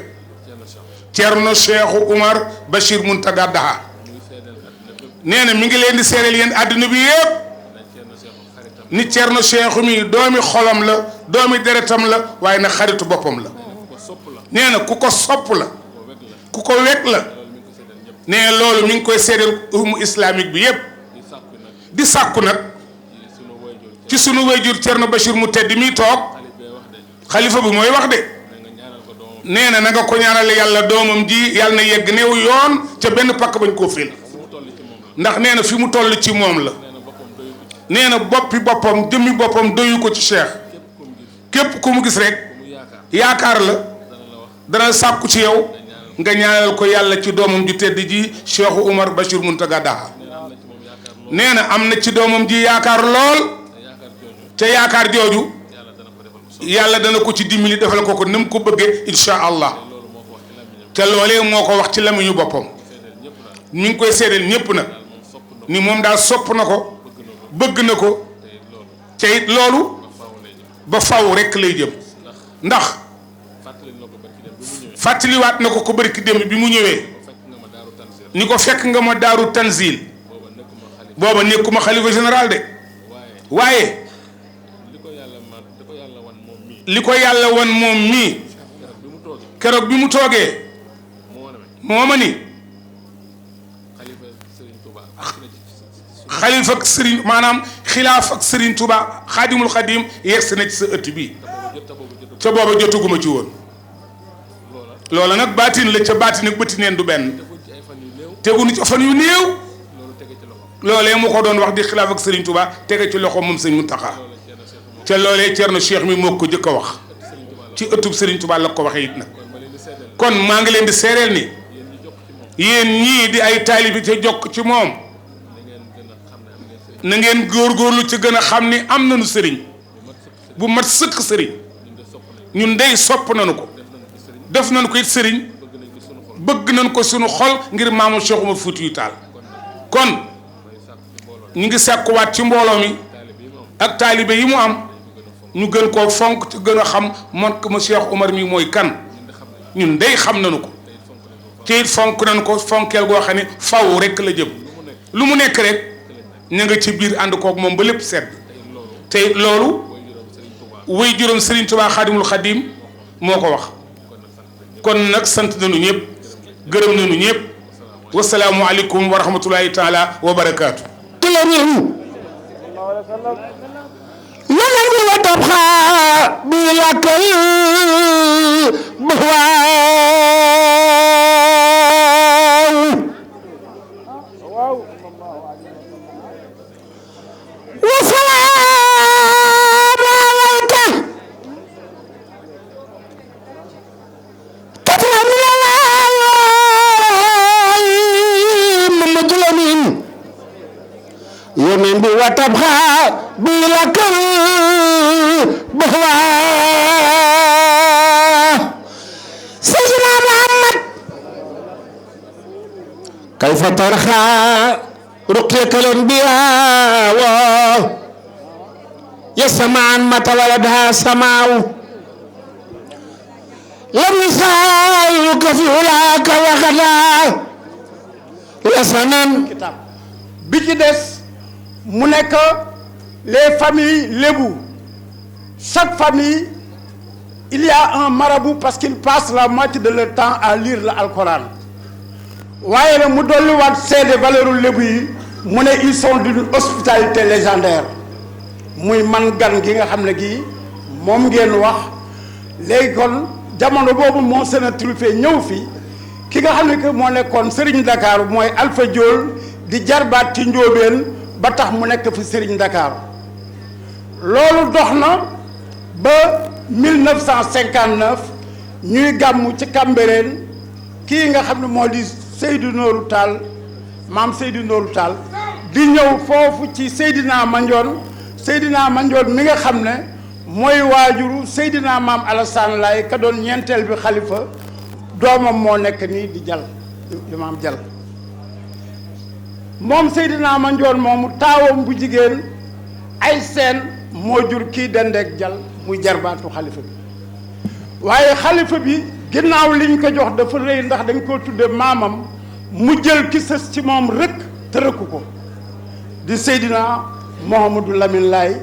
Thierno Cheikh Oumar Bachir Mountaga Daha nee na mi ngi leen di seereel yéen àdduna bi yépp ni Thierno Cheikh mi doomi xolam la doomi deretam la waaye nag xaritu boppam la nee na ku ko sopp la ku ko wekk la nee loolu mi ngi koy seedeel ummu islamique bi yépp di sàkku nag ci sunu wayjur Thierno Bachir mu tedd mi toog xalifa bi mooy wax de nee na nga ko ñaanal yàlla doomam ji yàlla na yegg néew yoon ca benn pakk bañ koo fil ndax nee na fi mu toll ci moom la nee na boppi boppam jëmmi boppam doyu ko ci cheikh képp ku mu gis rek yaakaar la dana sàkku ci yow nga ñaanal ko yàlla ci doomam ju tedd ji Cheikh Oumar Bachir Mountaga Daha nee na am na ci doomam ji yaakaar lool te yaakaar jooju yàlla dana ko ci dimbali defal ko ni mu ko bëggee incha allah te loolee moo ko wax ci lamiñu boppam mi ngi koy seedeel ñépp nag ni moom daal sopp na ko bëgg na ko te it loolu ba faw rekk lay jëm ndax fàttaliwaat na ko barki démb bi mu ñëwee ni ko fekk nga ma daaru tanzil booba nekkuma xalifa général de waaye li ko yàlla wan moom mii keroog bi mu toogee moo ma ni xalifa ak sëriñ maanaam xilaaf ak sëriñ Touba xaadimul xadim yegsi na ci sa ëtt bi ca booba jotuguma ci woon loola nag baatin la ca baatin ak bëti neen du benn teguñu ci fan yu néew loolee mu ko doon wax di xilaaf ak sëriñ Touba tege ci loxo moom sëñ Mountakha te loolee Thierno Cheikh mi moo ko jëkk a wax ci ëttub sëriñ Touba la ko waxee it nag kon maa ngi leen di seereel ni yéen ñii di ay taalibi te jokk ci moom na ngeen góorgóorlu ci gën a xam ni am nañu sëriñ bu mat sëkk sëriñ ñun dey sopp nañu ko def nañu ko it sëriñ bëgg nañu ko sunu xol ngir maamu Cheikh Oumar Foutiyou Tall kon ñu ngi sàkkuwaat ci mbooloo mi ak taalibe yi mu am ñu gën koo fonk ci gën a xam man ma Cheikh Oumar mi mooy kan ñun dey xam nañu ko te it fonk nañu ko fonkeel goo xam ne faw rekk la jëm lu mu nekk rek ña nga ci biir ànd koog moom ba lépp sedd te it loolu way juróom Serigne Touba Xaadimul Xadim moo ko wax kon nag sant nañu ñëpp gërëm nañu ñëpp wasalaamu aleykum wa rahmatullahi taala wa barakaatu. ينمي وتبقى بلك المهوى وسلام عليك تتلى من الله القلب وتبقى بلك البهوى سيدنا محمد كيف ترخى رقيك الانبياء يسمع متى ولدها سماو لم يسالك في علاك وغدا يسنن bi ci des mu nekk les familles lébu chaque famille il y a un marabout parce qu'ils passent la moitié de leur temps à lire le Alcoran waaye nag mu dolliwaat seede valeur lébu yi mu ne ils sont d'une hospitalité légendaire muy man gan gi nga xam ne gii moom ngeen wax léegi kon jamono boobu moo seen a truffe ñëw fi ki nga xam ne que moo nekkoon Serigne Dakar mooy Alpha Diol di jarbaat ci njóobeen ba tax mu nekk fi Serigne Dakar loolu dox na ba 1959 ñuy gàmmu ci Cambérène kii nga xam ne moo di Seydou Nourou Tall maam Seydou Nourou Tall di ñëw foofu ci Seydina Mandione mi nga xam ne mooy waajuru Seydina maam Alassane Laye ka doon ñeenteel bi xalifa doomam moo nekk nii di jal imaam jal moom Seydina Mandione moomu taawam bu jigéen ay seen moo jur kii dendeek jal muy jarbaatu xalifa bi waaye xalifa bi ginnaaw liñ ko jox dafa rëy ndax dañ koo tudde maamam mu jël ki sës ci moom rëkk te rëkku ko di Seydina Mouhamadou Lamine Laye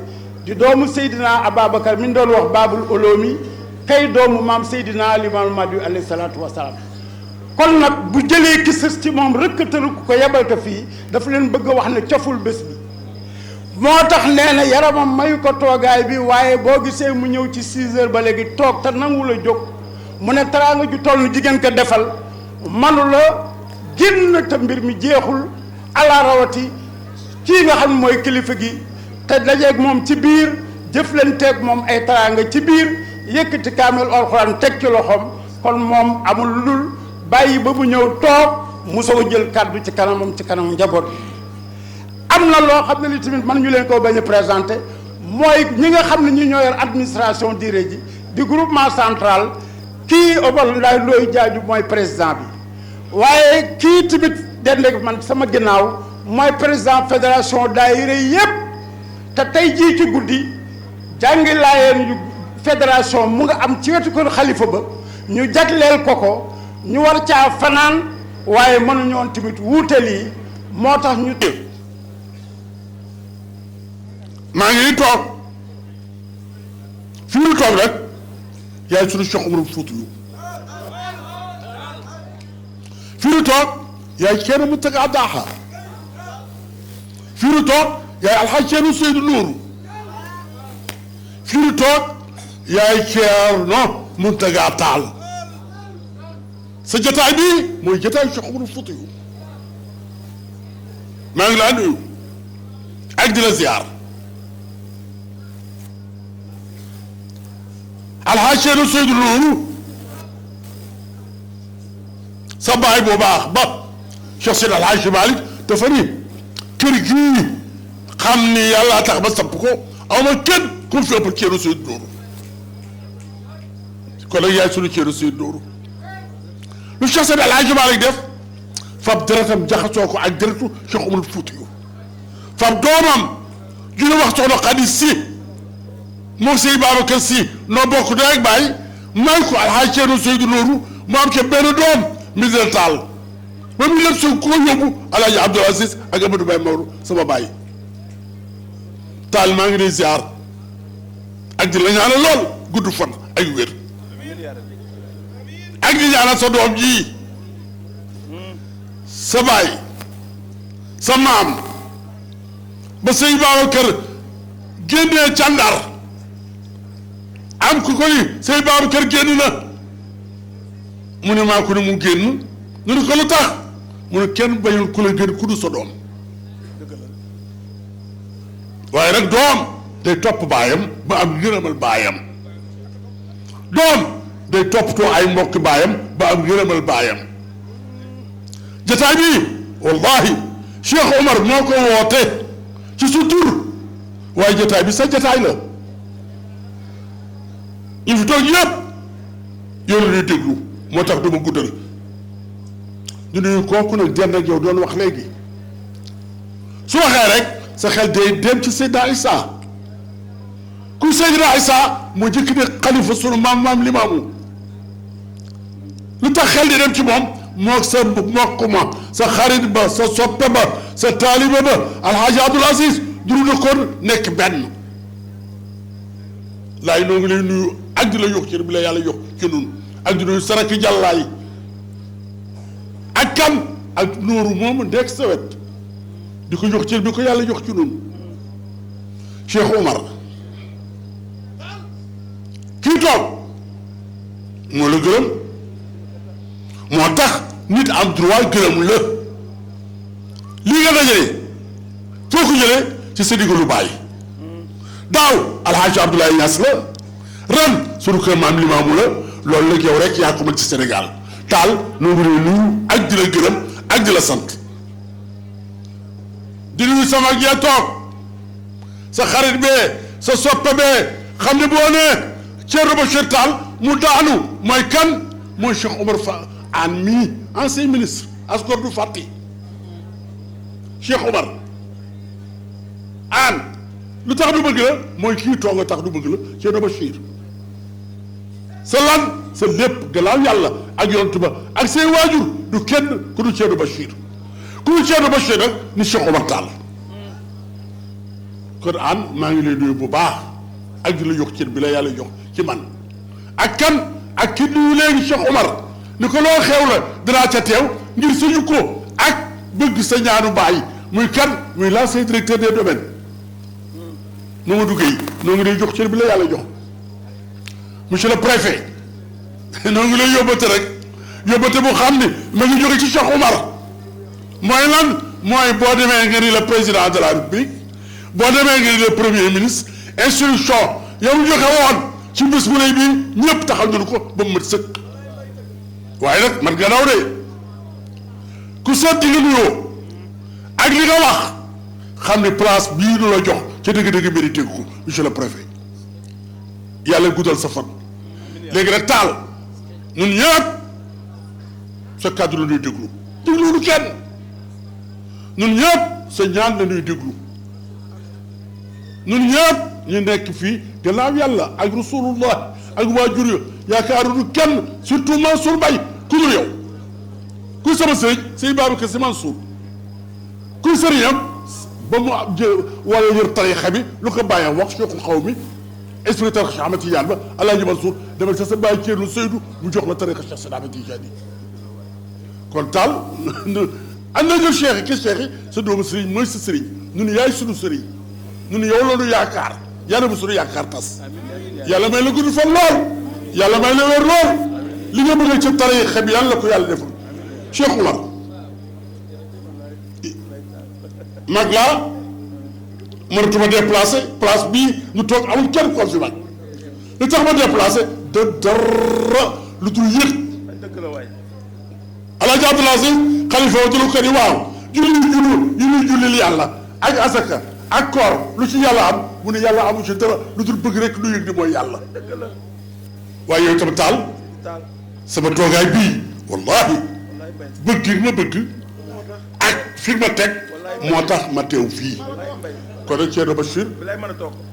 di doomu Seydina Ababacar mi ñu doon wax Babul Olomi kay doomu maam Seydina Limaamu Mahdi alayhi salaatu wasalaam kon nag bu jëlee ki sës ci moom rëkk te rëkku ko yebal ko fii dafa leen bëgg a wax ne coful bés bi moo tax nee na yaramam mayu ko toogaay bi waaye boo gisee mu ñëw ci 6 heures ba léegi toog te nangu la jóg mu ne teraanga ju toll ni jigéen ko defal manu la génn te mbir mi jeexul ala rawati kii nga xam ne mooy kilifa gi te dajeeg moom ci biir jëflanteeg moom ay teraanga ci biir yëkkati kaamel alxuraan teg ci loxoom kon moom amul lu dul bàyyi ba mu ñëw toog mu soog a jël kàddu ci kanamam ci kanam njaboot am na loo xam ne li tamit man ñu leen ko bañ a présenté mooy ñi nga xam ne ñi ñoo yor administration diine ji di groupement central kii Obal Ndaay Looy Jaaju mooy président bi waaye kii tamit dendeg man sama ginnaaw mooy président fédération daayira yépp te tey jii ci guddi jàngi laayeen yu fédération mu nga am ci wetu kër xalifa ba ñu jagleel ko ñu war caa fanaan waaye mënuñoon tamit wuutal yi moo tax ñu maa ngi toog fi mu toog rek yaay sunu Cheikh Oumar Foutiyou fi mu toog yaay Ceerno Muntaga Daha fi mu toog yaay Alxaaji Ceerno Seydou Nourou fi mu toog yaay Ceerno Muntaga Tall sa jotaay bi mooy jotaay Cheikh Oumar Foutiyou maa ngi laa nuyu ak di la ziar Alxaaji Ceerno Seydou Nourou sa baay bu baax ba Cheikh Seydi Alxaaji Malick dafa ni kër gii xam ni yàlla tax ba samp ko aw ma kenn ku fi ëpp Ceerno Seydou Nourou kon nag yaay sunu Ceerno Seydou Nourou lu Cheikh Seydi Alxaaji Malick def fab deretam jaxasoo ko ak deretu Cheikh Oumar Foutiyou fab doomam ju ñu wax soxna Xadi Si moom Seydi Babacar Si noo bokk doo ak bàyyi may ko Alxaaji Ceerno Seydou Nourou mu am ca benn doom mi dina taal ba mu lépp su ko yóbbu Alaaji Abdou Aziz ak Amadou Baye Maodo sama bàyyi taal maa ngi lay ziar ak di la ñaanal lool gudd fan ak wér ak di ñaanal sa doom ji sa baay sa maam ba Seydi Babacar génnee ca Ndar am ku ko ni Seydi Babacar génn na mu ne maa ko ne mu génn ñu ne ko lu tax mu ne kenn bañul ku la génn ku du sa doom waaye nag doom day topp baayam ba am ngërëmal baayam doom day toppatoo ay mbokki baayam ba am ngërëmal baayam jotaay bi wallahi Cheikh Omar moo ko woote ci su tur waaye jotaay bi sa jotaay la ñu fi toog yëpp yow la ñuy déglu moo tax du ma guddal ñu ne kooku nag dend ak yow doon wax léegi su waxee rek sa xel day dem ci Seydina Isa ku Seydina Isa moo jëkk ne xalifa sunu maam Limaamu lu tax xel di dem ci moom moo sa mbokk ma sa xarit ba sa soppe ba sa taaliba ba Alxaaji Abdul Aziz duru na kon nekk benn laay noo ngi lay nuyu ak di la yox ci bi la yàlla yox ci nun ak di nuyu saraki jàllaay ak kan ak nooru moomu ndekk sa wet di ko jox cër bi ko yàlla jox ci nun Cheikh Omar kii toog moo la gërëm moo tax nit am droit gërëm la lii nga dajale foo ko jëlee ci sa diggalu baay daaw Alxaaji Abdoulaye Niass la ren sunu kër maam Limaamu la loolu nag yow rek yaa ko mën ci Sénégal taal noo ngi lay nuyu ak di la gërëm ak di la sant di nuyu sama ak yaa toog sa xarit bee sa soppe bee xam ne boo nee Thierno Bachir Tall mu daanu mooy kan mooy Cheikh Omar Anne mii ancien ministre asgor du fàtti Cheikh Omar Anne lu tax du bëgg la mooy kii toog nga tax du bëgg la Thierno Bachir sa lan sa lépp gannaaw yàlla ak yonent ba ak seen waajur du kenn ku du Thierno Bachir ku du Thierno Bachir nag ni Cheikh Omar Tall kon Anne maa ngi lay nuyu bu baax ak di la jox cër bi la yàlla jox ci man ak kan ak ki nuyu léegi Cheikh Omar ni ko loo xew la danaa ca teew ngir suñu ko ak bëgg sa ñaanu baay muy kan muy l'ancien directeur des domaines Mamadou Gueye noo ngi lay jox cër bi la yàlla jox monsieur le préfet noo ngi lay yóbbate rek yóbbate bu xam ni ma ngi jóge ci Cheikh Omar mooy lan mooy boo demee nga ni le président de la République boo demee nga ni le premier ministre instruction yow mu joxe woon ci bés bu lay bii ñëpp taxaw nañu ko ba mu mat sëkk waaye nag man gannaaw de ku seet di nga nuyoo ak li nga wax xam ne place bii nu la jox ca dëgg-dëgg mérité ko monsieur le préfet yàlla guddal sa fan léegi nag taal ñun ñëpp sa kàddu la ñuy déglu dégluwuñu kenn ñun ñëpp sa ñaan la ñuy déglu ñun ñëpp ñu nekk fii gannaaw yàlla ak rasulullah ak waajur ya yaakaaruñu kenn surtout Mansour Mbaye ku dul yow kuy sama sëriñ sëñ Babacar Si Mansour kuy sëriñam ba mu wala yër tarixa bi lu ko bàyyam wax cheikhul xaw mi esprit tarixa Ahmad Tijaan ba Alaaji Mansour demal sa bàyyi Ceerno Seydou mu jox la tarixa Cheikh Seydi Ahmad Tijaan yi kon taal am na jël cheikh yi ki cheikh yi sa doomu sëriñ mooy sa sëriñ ñun yaay sunu sëriñ ñun yow la ñu yaakaar yàlla bu sunu yaakaar tas yàlla may la gudd fan lool yàlla may la wér lool li nga bëgg ca tarixa bi yàlla ko yàlla defal Cheikh Omar mag laa mënatuma déplacé place bii ñu toog amul kenn ko fi mag li tax ma déplacé de dara lu dul yëg Alaaji Abdul Aziz xalifa wa dulu ko ni waaw julli jullil yàlla ak asaka ak koor lu ci yàlla am mu ne yàlla amu ci dara lu dul bëgg rek lu yëg ni mooy yàlla waaye yow itam taal sama toogaay bii wallahi bëgg ma bëgg ak fi ma teg moo tax ma teew fii kon nag Thierno Bachir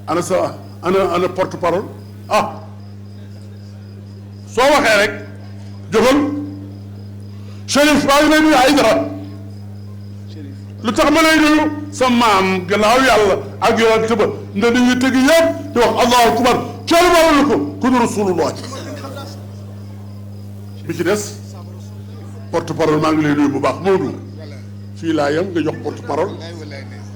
ana sa ana porte parole ah soo waxee rek jógal Chérif maa ngi lay nuyu ay dara lu tax ma lay nuyu sa maam gannaaw yàlla ak yonent ba nda dañuy tëgg yëpp di wax allahu akbar kenn waralu ko ku du rasulullah bi ci des porte parole maa ngi lay nuyu bu baax Maodo fii laa yem nga jox porte parole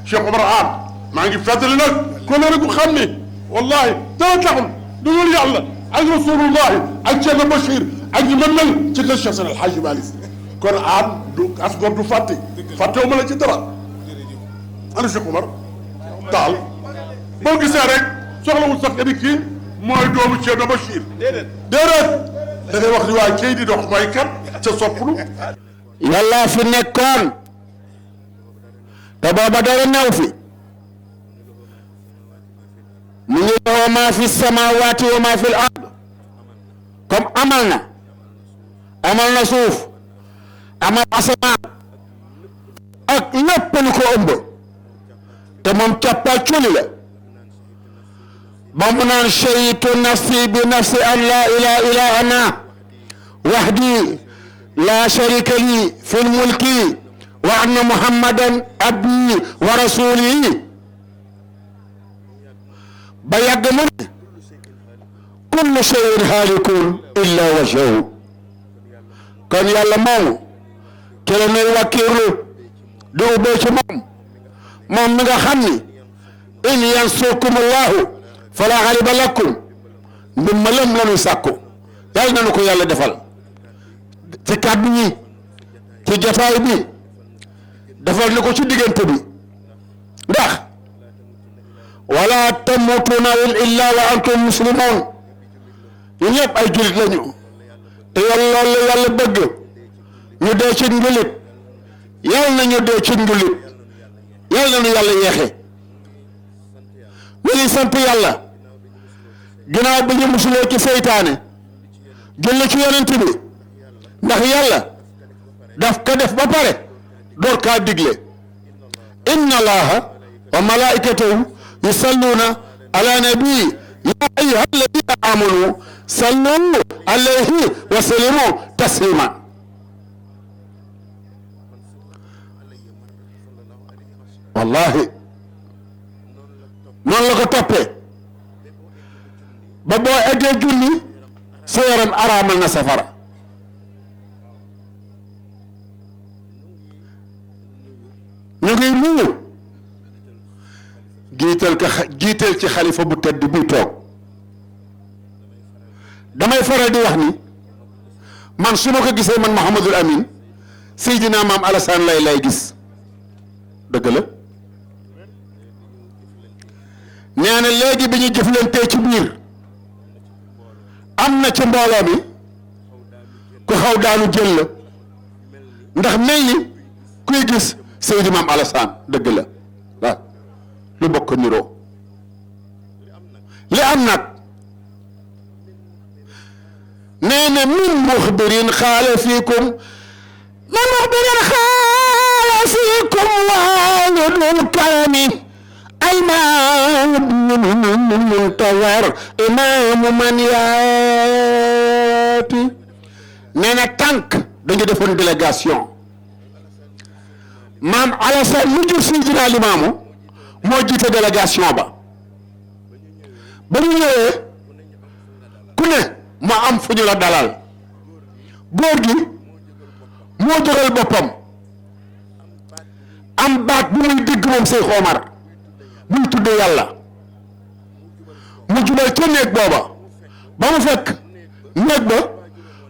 Cheikh Omar Anne maa ngi fàttali nag kon nag ku xam ne wallahi dara taxul du dul yàlla ak rasulullahi ak Thierno Bachir ak ñu mel mel ci kër Cheikh Seydi El Hadji Malick kon Anne du asgor du fàtte fàttewu ma la ci dara ana Cheikh Omar taal boo gisee rek soxlawul sax edi kii mooy doomu Thierno Bachir déedéet da ngay wax ni waa kii di dox mooy kat ca sopplu yàlla fi nekkoon te booba dara new fi mu ngi wa ma fi samawati wa ma fi l ard comme amal na suuf amal asamaan ak lépp lu ko ëmb te moom càppaa culi la ba mu naan shaytu nafsi bi nafsi an la ilaha illa ana wahdi la sharika li fi lmulki wa anna muhammadan abdi wa rasuli ba yàgg mu ne kullu shay'in haalikun illa wajhahu kon yàlla moomu ci la nuy wàkkiirlu di ubbee ci moom mi nga xam ni in yansurkumullahu fala ghaliba lakum ndimbalam la nuy sàkku yàlla na nu ko yàlla defal ci kàddu yi ci jotaay bi defal ni ko ci diggante bi ndax wala tamutuna illa wa antum muslimun ñu ñëpp ay jullit lañu te yàlla loolu la yàlla bëgg ñu dee ci njulit yàlla na ñu dee ci njulit yàlla na ñu yàlla yeexe ñu ngi sant yàlla ginnaaw bi ñu musulee ci seytaane julli ci yonent bi ndax yàlla daf ka def ba pare door kaa digle inna allaha wa malaikatahu yusalluna ala nabi ya ayyuha alladina amanu sallu alayhi wa sallimu taslima wallahi noonu la ko toppee ba boo eggee julli sa yaram araamal na safara ñu ngi nuyu jiital ci xalifa bu tedd bi toog damay faral di wax ni man su ma ko gisee man Mouhamadul Amin Seydina Maam Alassane lay gis dëgg la nee na léegi bi ñu jëflantee ci biir am na ci mbooloo mi ku xaw daanu jël la ndax mel ni kuy gis Seydi Maam Alassane dëgg la waaw lu bokk niroo li am nag nee na min muxbirin xaala fiikum min muxbirin xaala fiikum waalidul karami almaam muntazar imaamu man yaati nee na tànk dañu defoon délégation Maam Alassane mu jur Seydina Limaamu moo jiite délégation ba ñu ñëwee ku ne ma am fu ñu la dalal góor gi moo jógal boppam am baat bu muy dégg moom Seex Omar muy tudde yàlla mu jubal ca néeg booba ba mu fekk néeg ba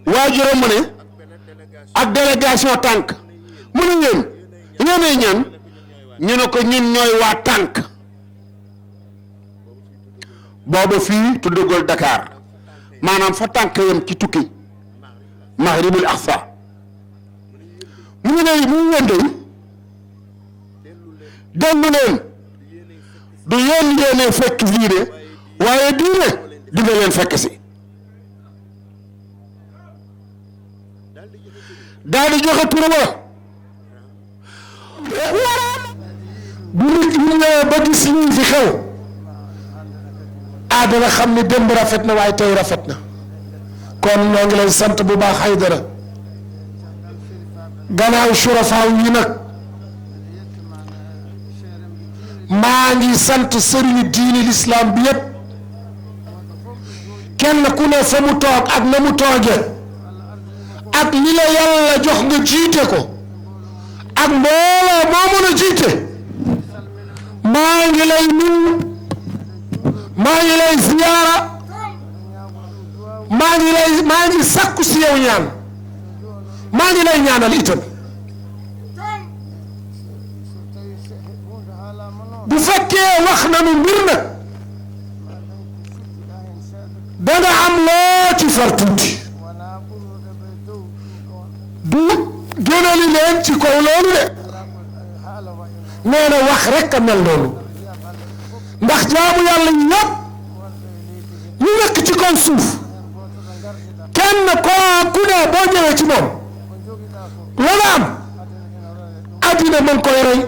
waajuram mu ne ak délégation tànk mu ne yéenay ñan ñu ne ko ñun ñooy waa tànk booba fii tuddagul Dakar maanaam fa tànk yam ci tukki Maghribul Aqsa mu ngi ne mu wëndey dellu leen du yéen yéene fekk fii de waaye diine dina leen fekk si daal di joxe tur ba bu nit ñi ñëwee ba gis lii fi xew dana xam ni démb rafet na waaye tey rafet na kon ñoo ngi lay sant bu baax Haydara gannaaw surafaaw yi nag maa ngi sant sëriñu diini lislaam bi yépp kenn ku ne fa mu toog ak na mu tooge ak li la yàlla jox nga jiite ko ak mbooloo moo mën a jiite maa ngi lay nuyu maa ngi lay ziyaara maa ngi sakku si yow ñaan maa ngi lay ñaanal itam bu fekkee wax nañu mbir nag dana am loo ci far tuuti du gënali leen ci kaw loolu de nee na wax rek a mel noonu ndax jaamu yàlla ñëpp ñu nekk ci kaw suuf kenn koo ku ne boo ñëwee ci moom la nga am addina mën koy roy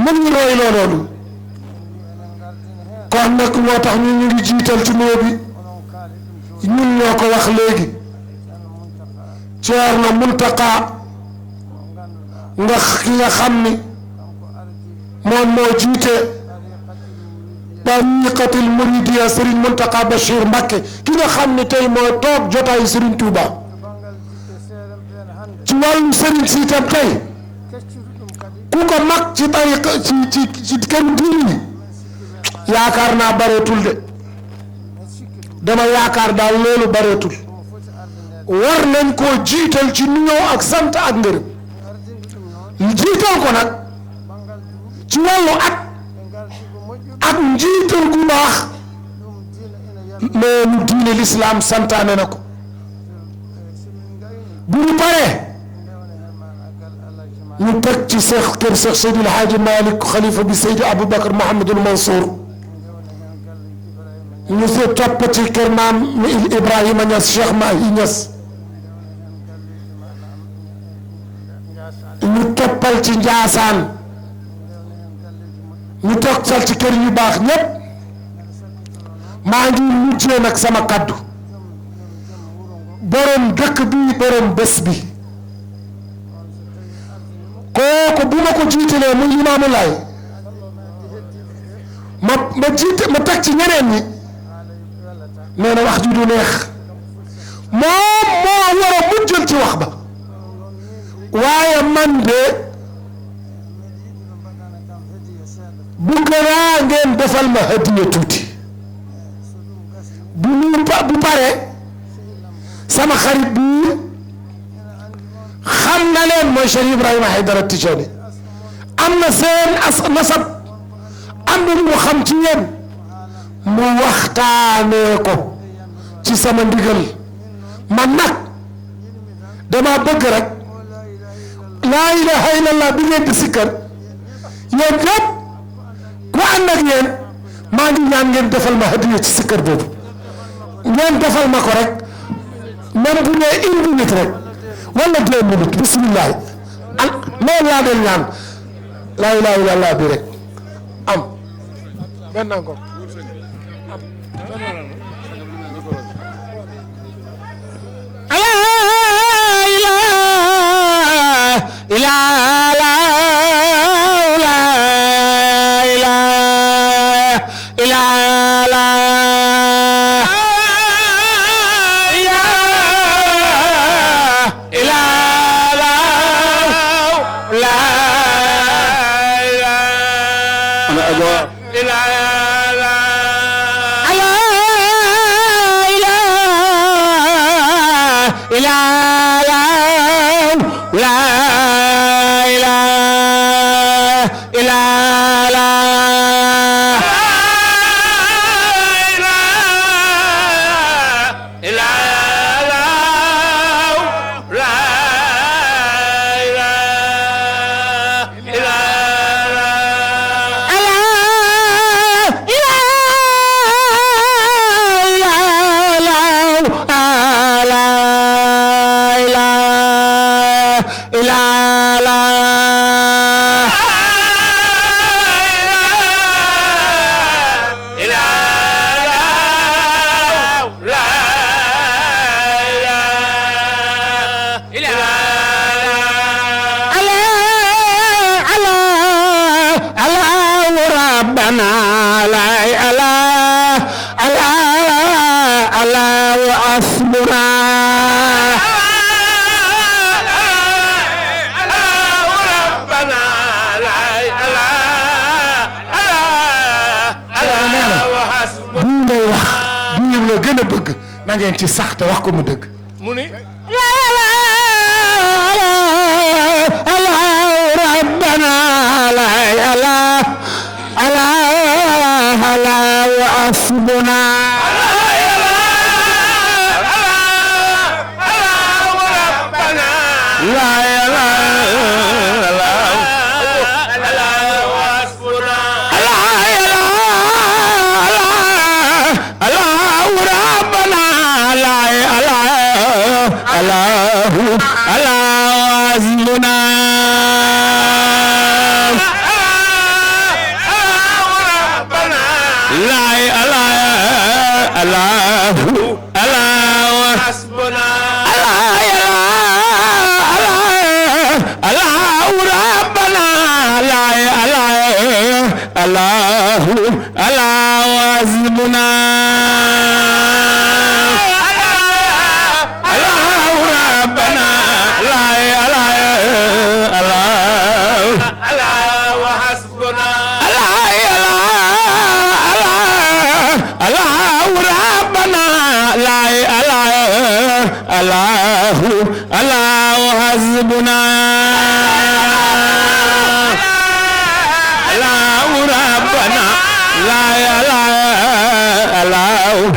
mën ñu roy loolu kon nag moo tax ñu ngi jiital ci nuyoo bi ñun ñoo ko wax léegi Ceerno Muntaqa nga ki nga xam ni moom moo jiite tariqatul muridiya Serigne Muntaqa Bachir Mbacké ki nga xam ni tey moo toog jotaayu Serigne Touba ci wàllu Serigne si itam tey ku ko mag ci tariqa ci kenn diini yaakaar naa bareetul de dama yaakaar daal loolu bareetul war nañ koo jiital ci nuyoo ak sant ak ngërëm jiital ko nag ci wàllu ak njiital gu baax loolu diine l'islam santaane na ko bu ñu paree ñu teg ci Seex kër Seex Seydil Haaji Malick xalifa bi Seydi Aboubacar Mouhamadul Mansour ñu se topp ci kër maam Ibrahima Niass Cheikh Mahi Niass ñu toppal ci Njaasaan ñu togsal ci kër yu baax ñépp maa ngi mujjee nag sama kaddu borom dëkk bi borom bés bi kooku bu ma ko jiitalee muy Imaamu Laay ma jiite ma teg ci ñeneen ñi nee na wax ji du neex moom moo war a mujjal ci wax ba waaye man de bëgg naa ngeen defal ma hadiya tuuti bu pare sama xarit bi xam na leen mooy Cheikh Ibrahima Haydara Tijani am na seen nasab am na mu xam ci yéen mu waxtaanee ko ci sama ndigal man nag dama bëgg rek laa ilaha illallah bi ngeen di sikkar yéen ñëpp ku ànd ak yéen maa ngi ñaan ngeen defal ma hadiya ci sikkar boobu ngeen defal ma ko rek même bu nee 1 minute rek wala 2 minutes bisimilah loolu laa doon ñaan laa ilaha illallah bi rek am benn encore na ngeen ci sax te wax ko mu dëgg mu ni rabbana la wa asbuna Allah الله حسبنا لا الله الله الله حسبنا الله ربنا لا الله الله الله حسبنا الله ربنا لا الله الله الله حسبنا الله ربنا لا الله الله الله حسبنا الله ربنا لا الله الله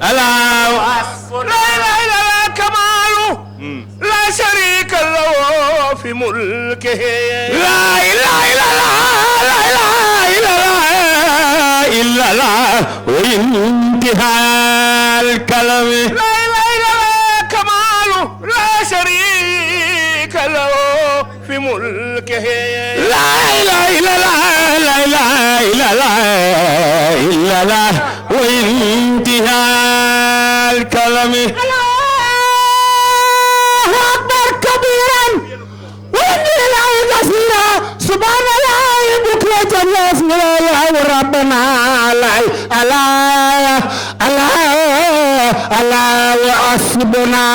الله حسبنا لا اله الا كماله لا شريك له في ملكه لا اله الا الله لا اله الا الله وانتهاء الكلام لا اله الا الله كماله لا شريك له في ملكه لا اله الا الله لا اله الا الله الا الله وانتهاء الكلام الله اكبر كبيرا والله كثيرا سبحان الله بكرة بسم الله ربنا لا الله الله الله حسبنا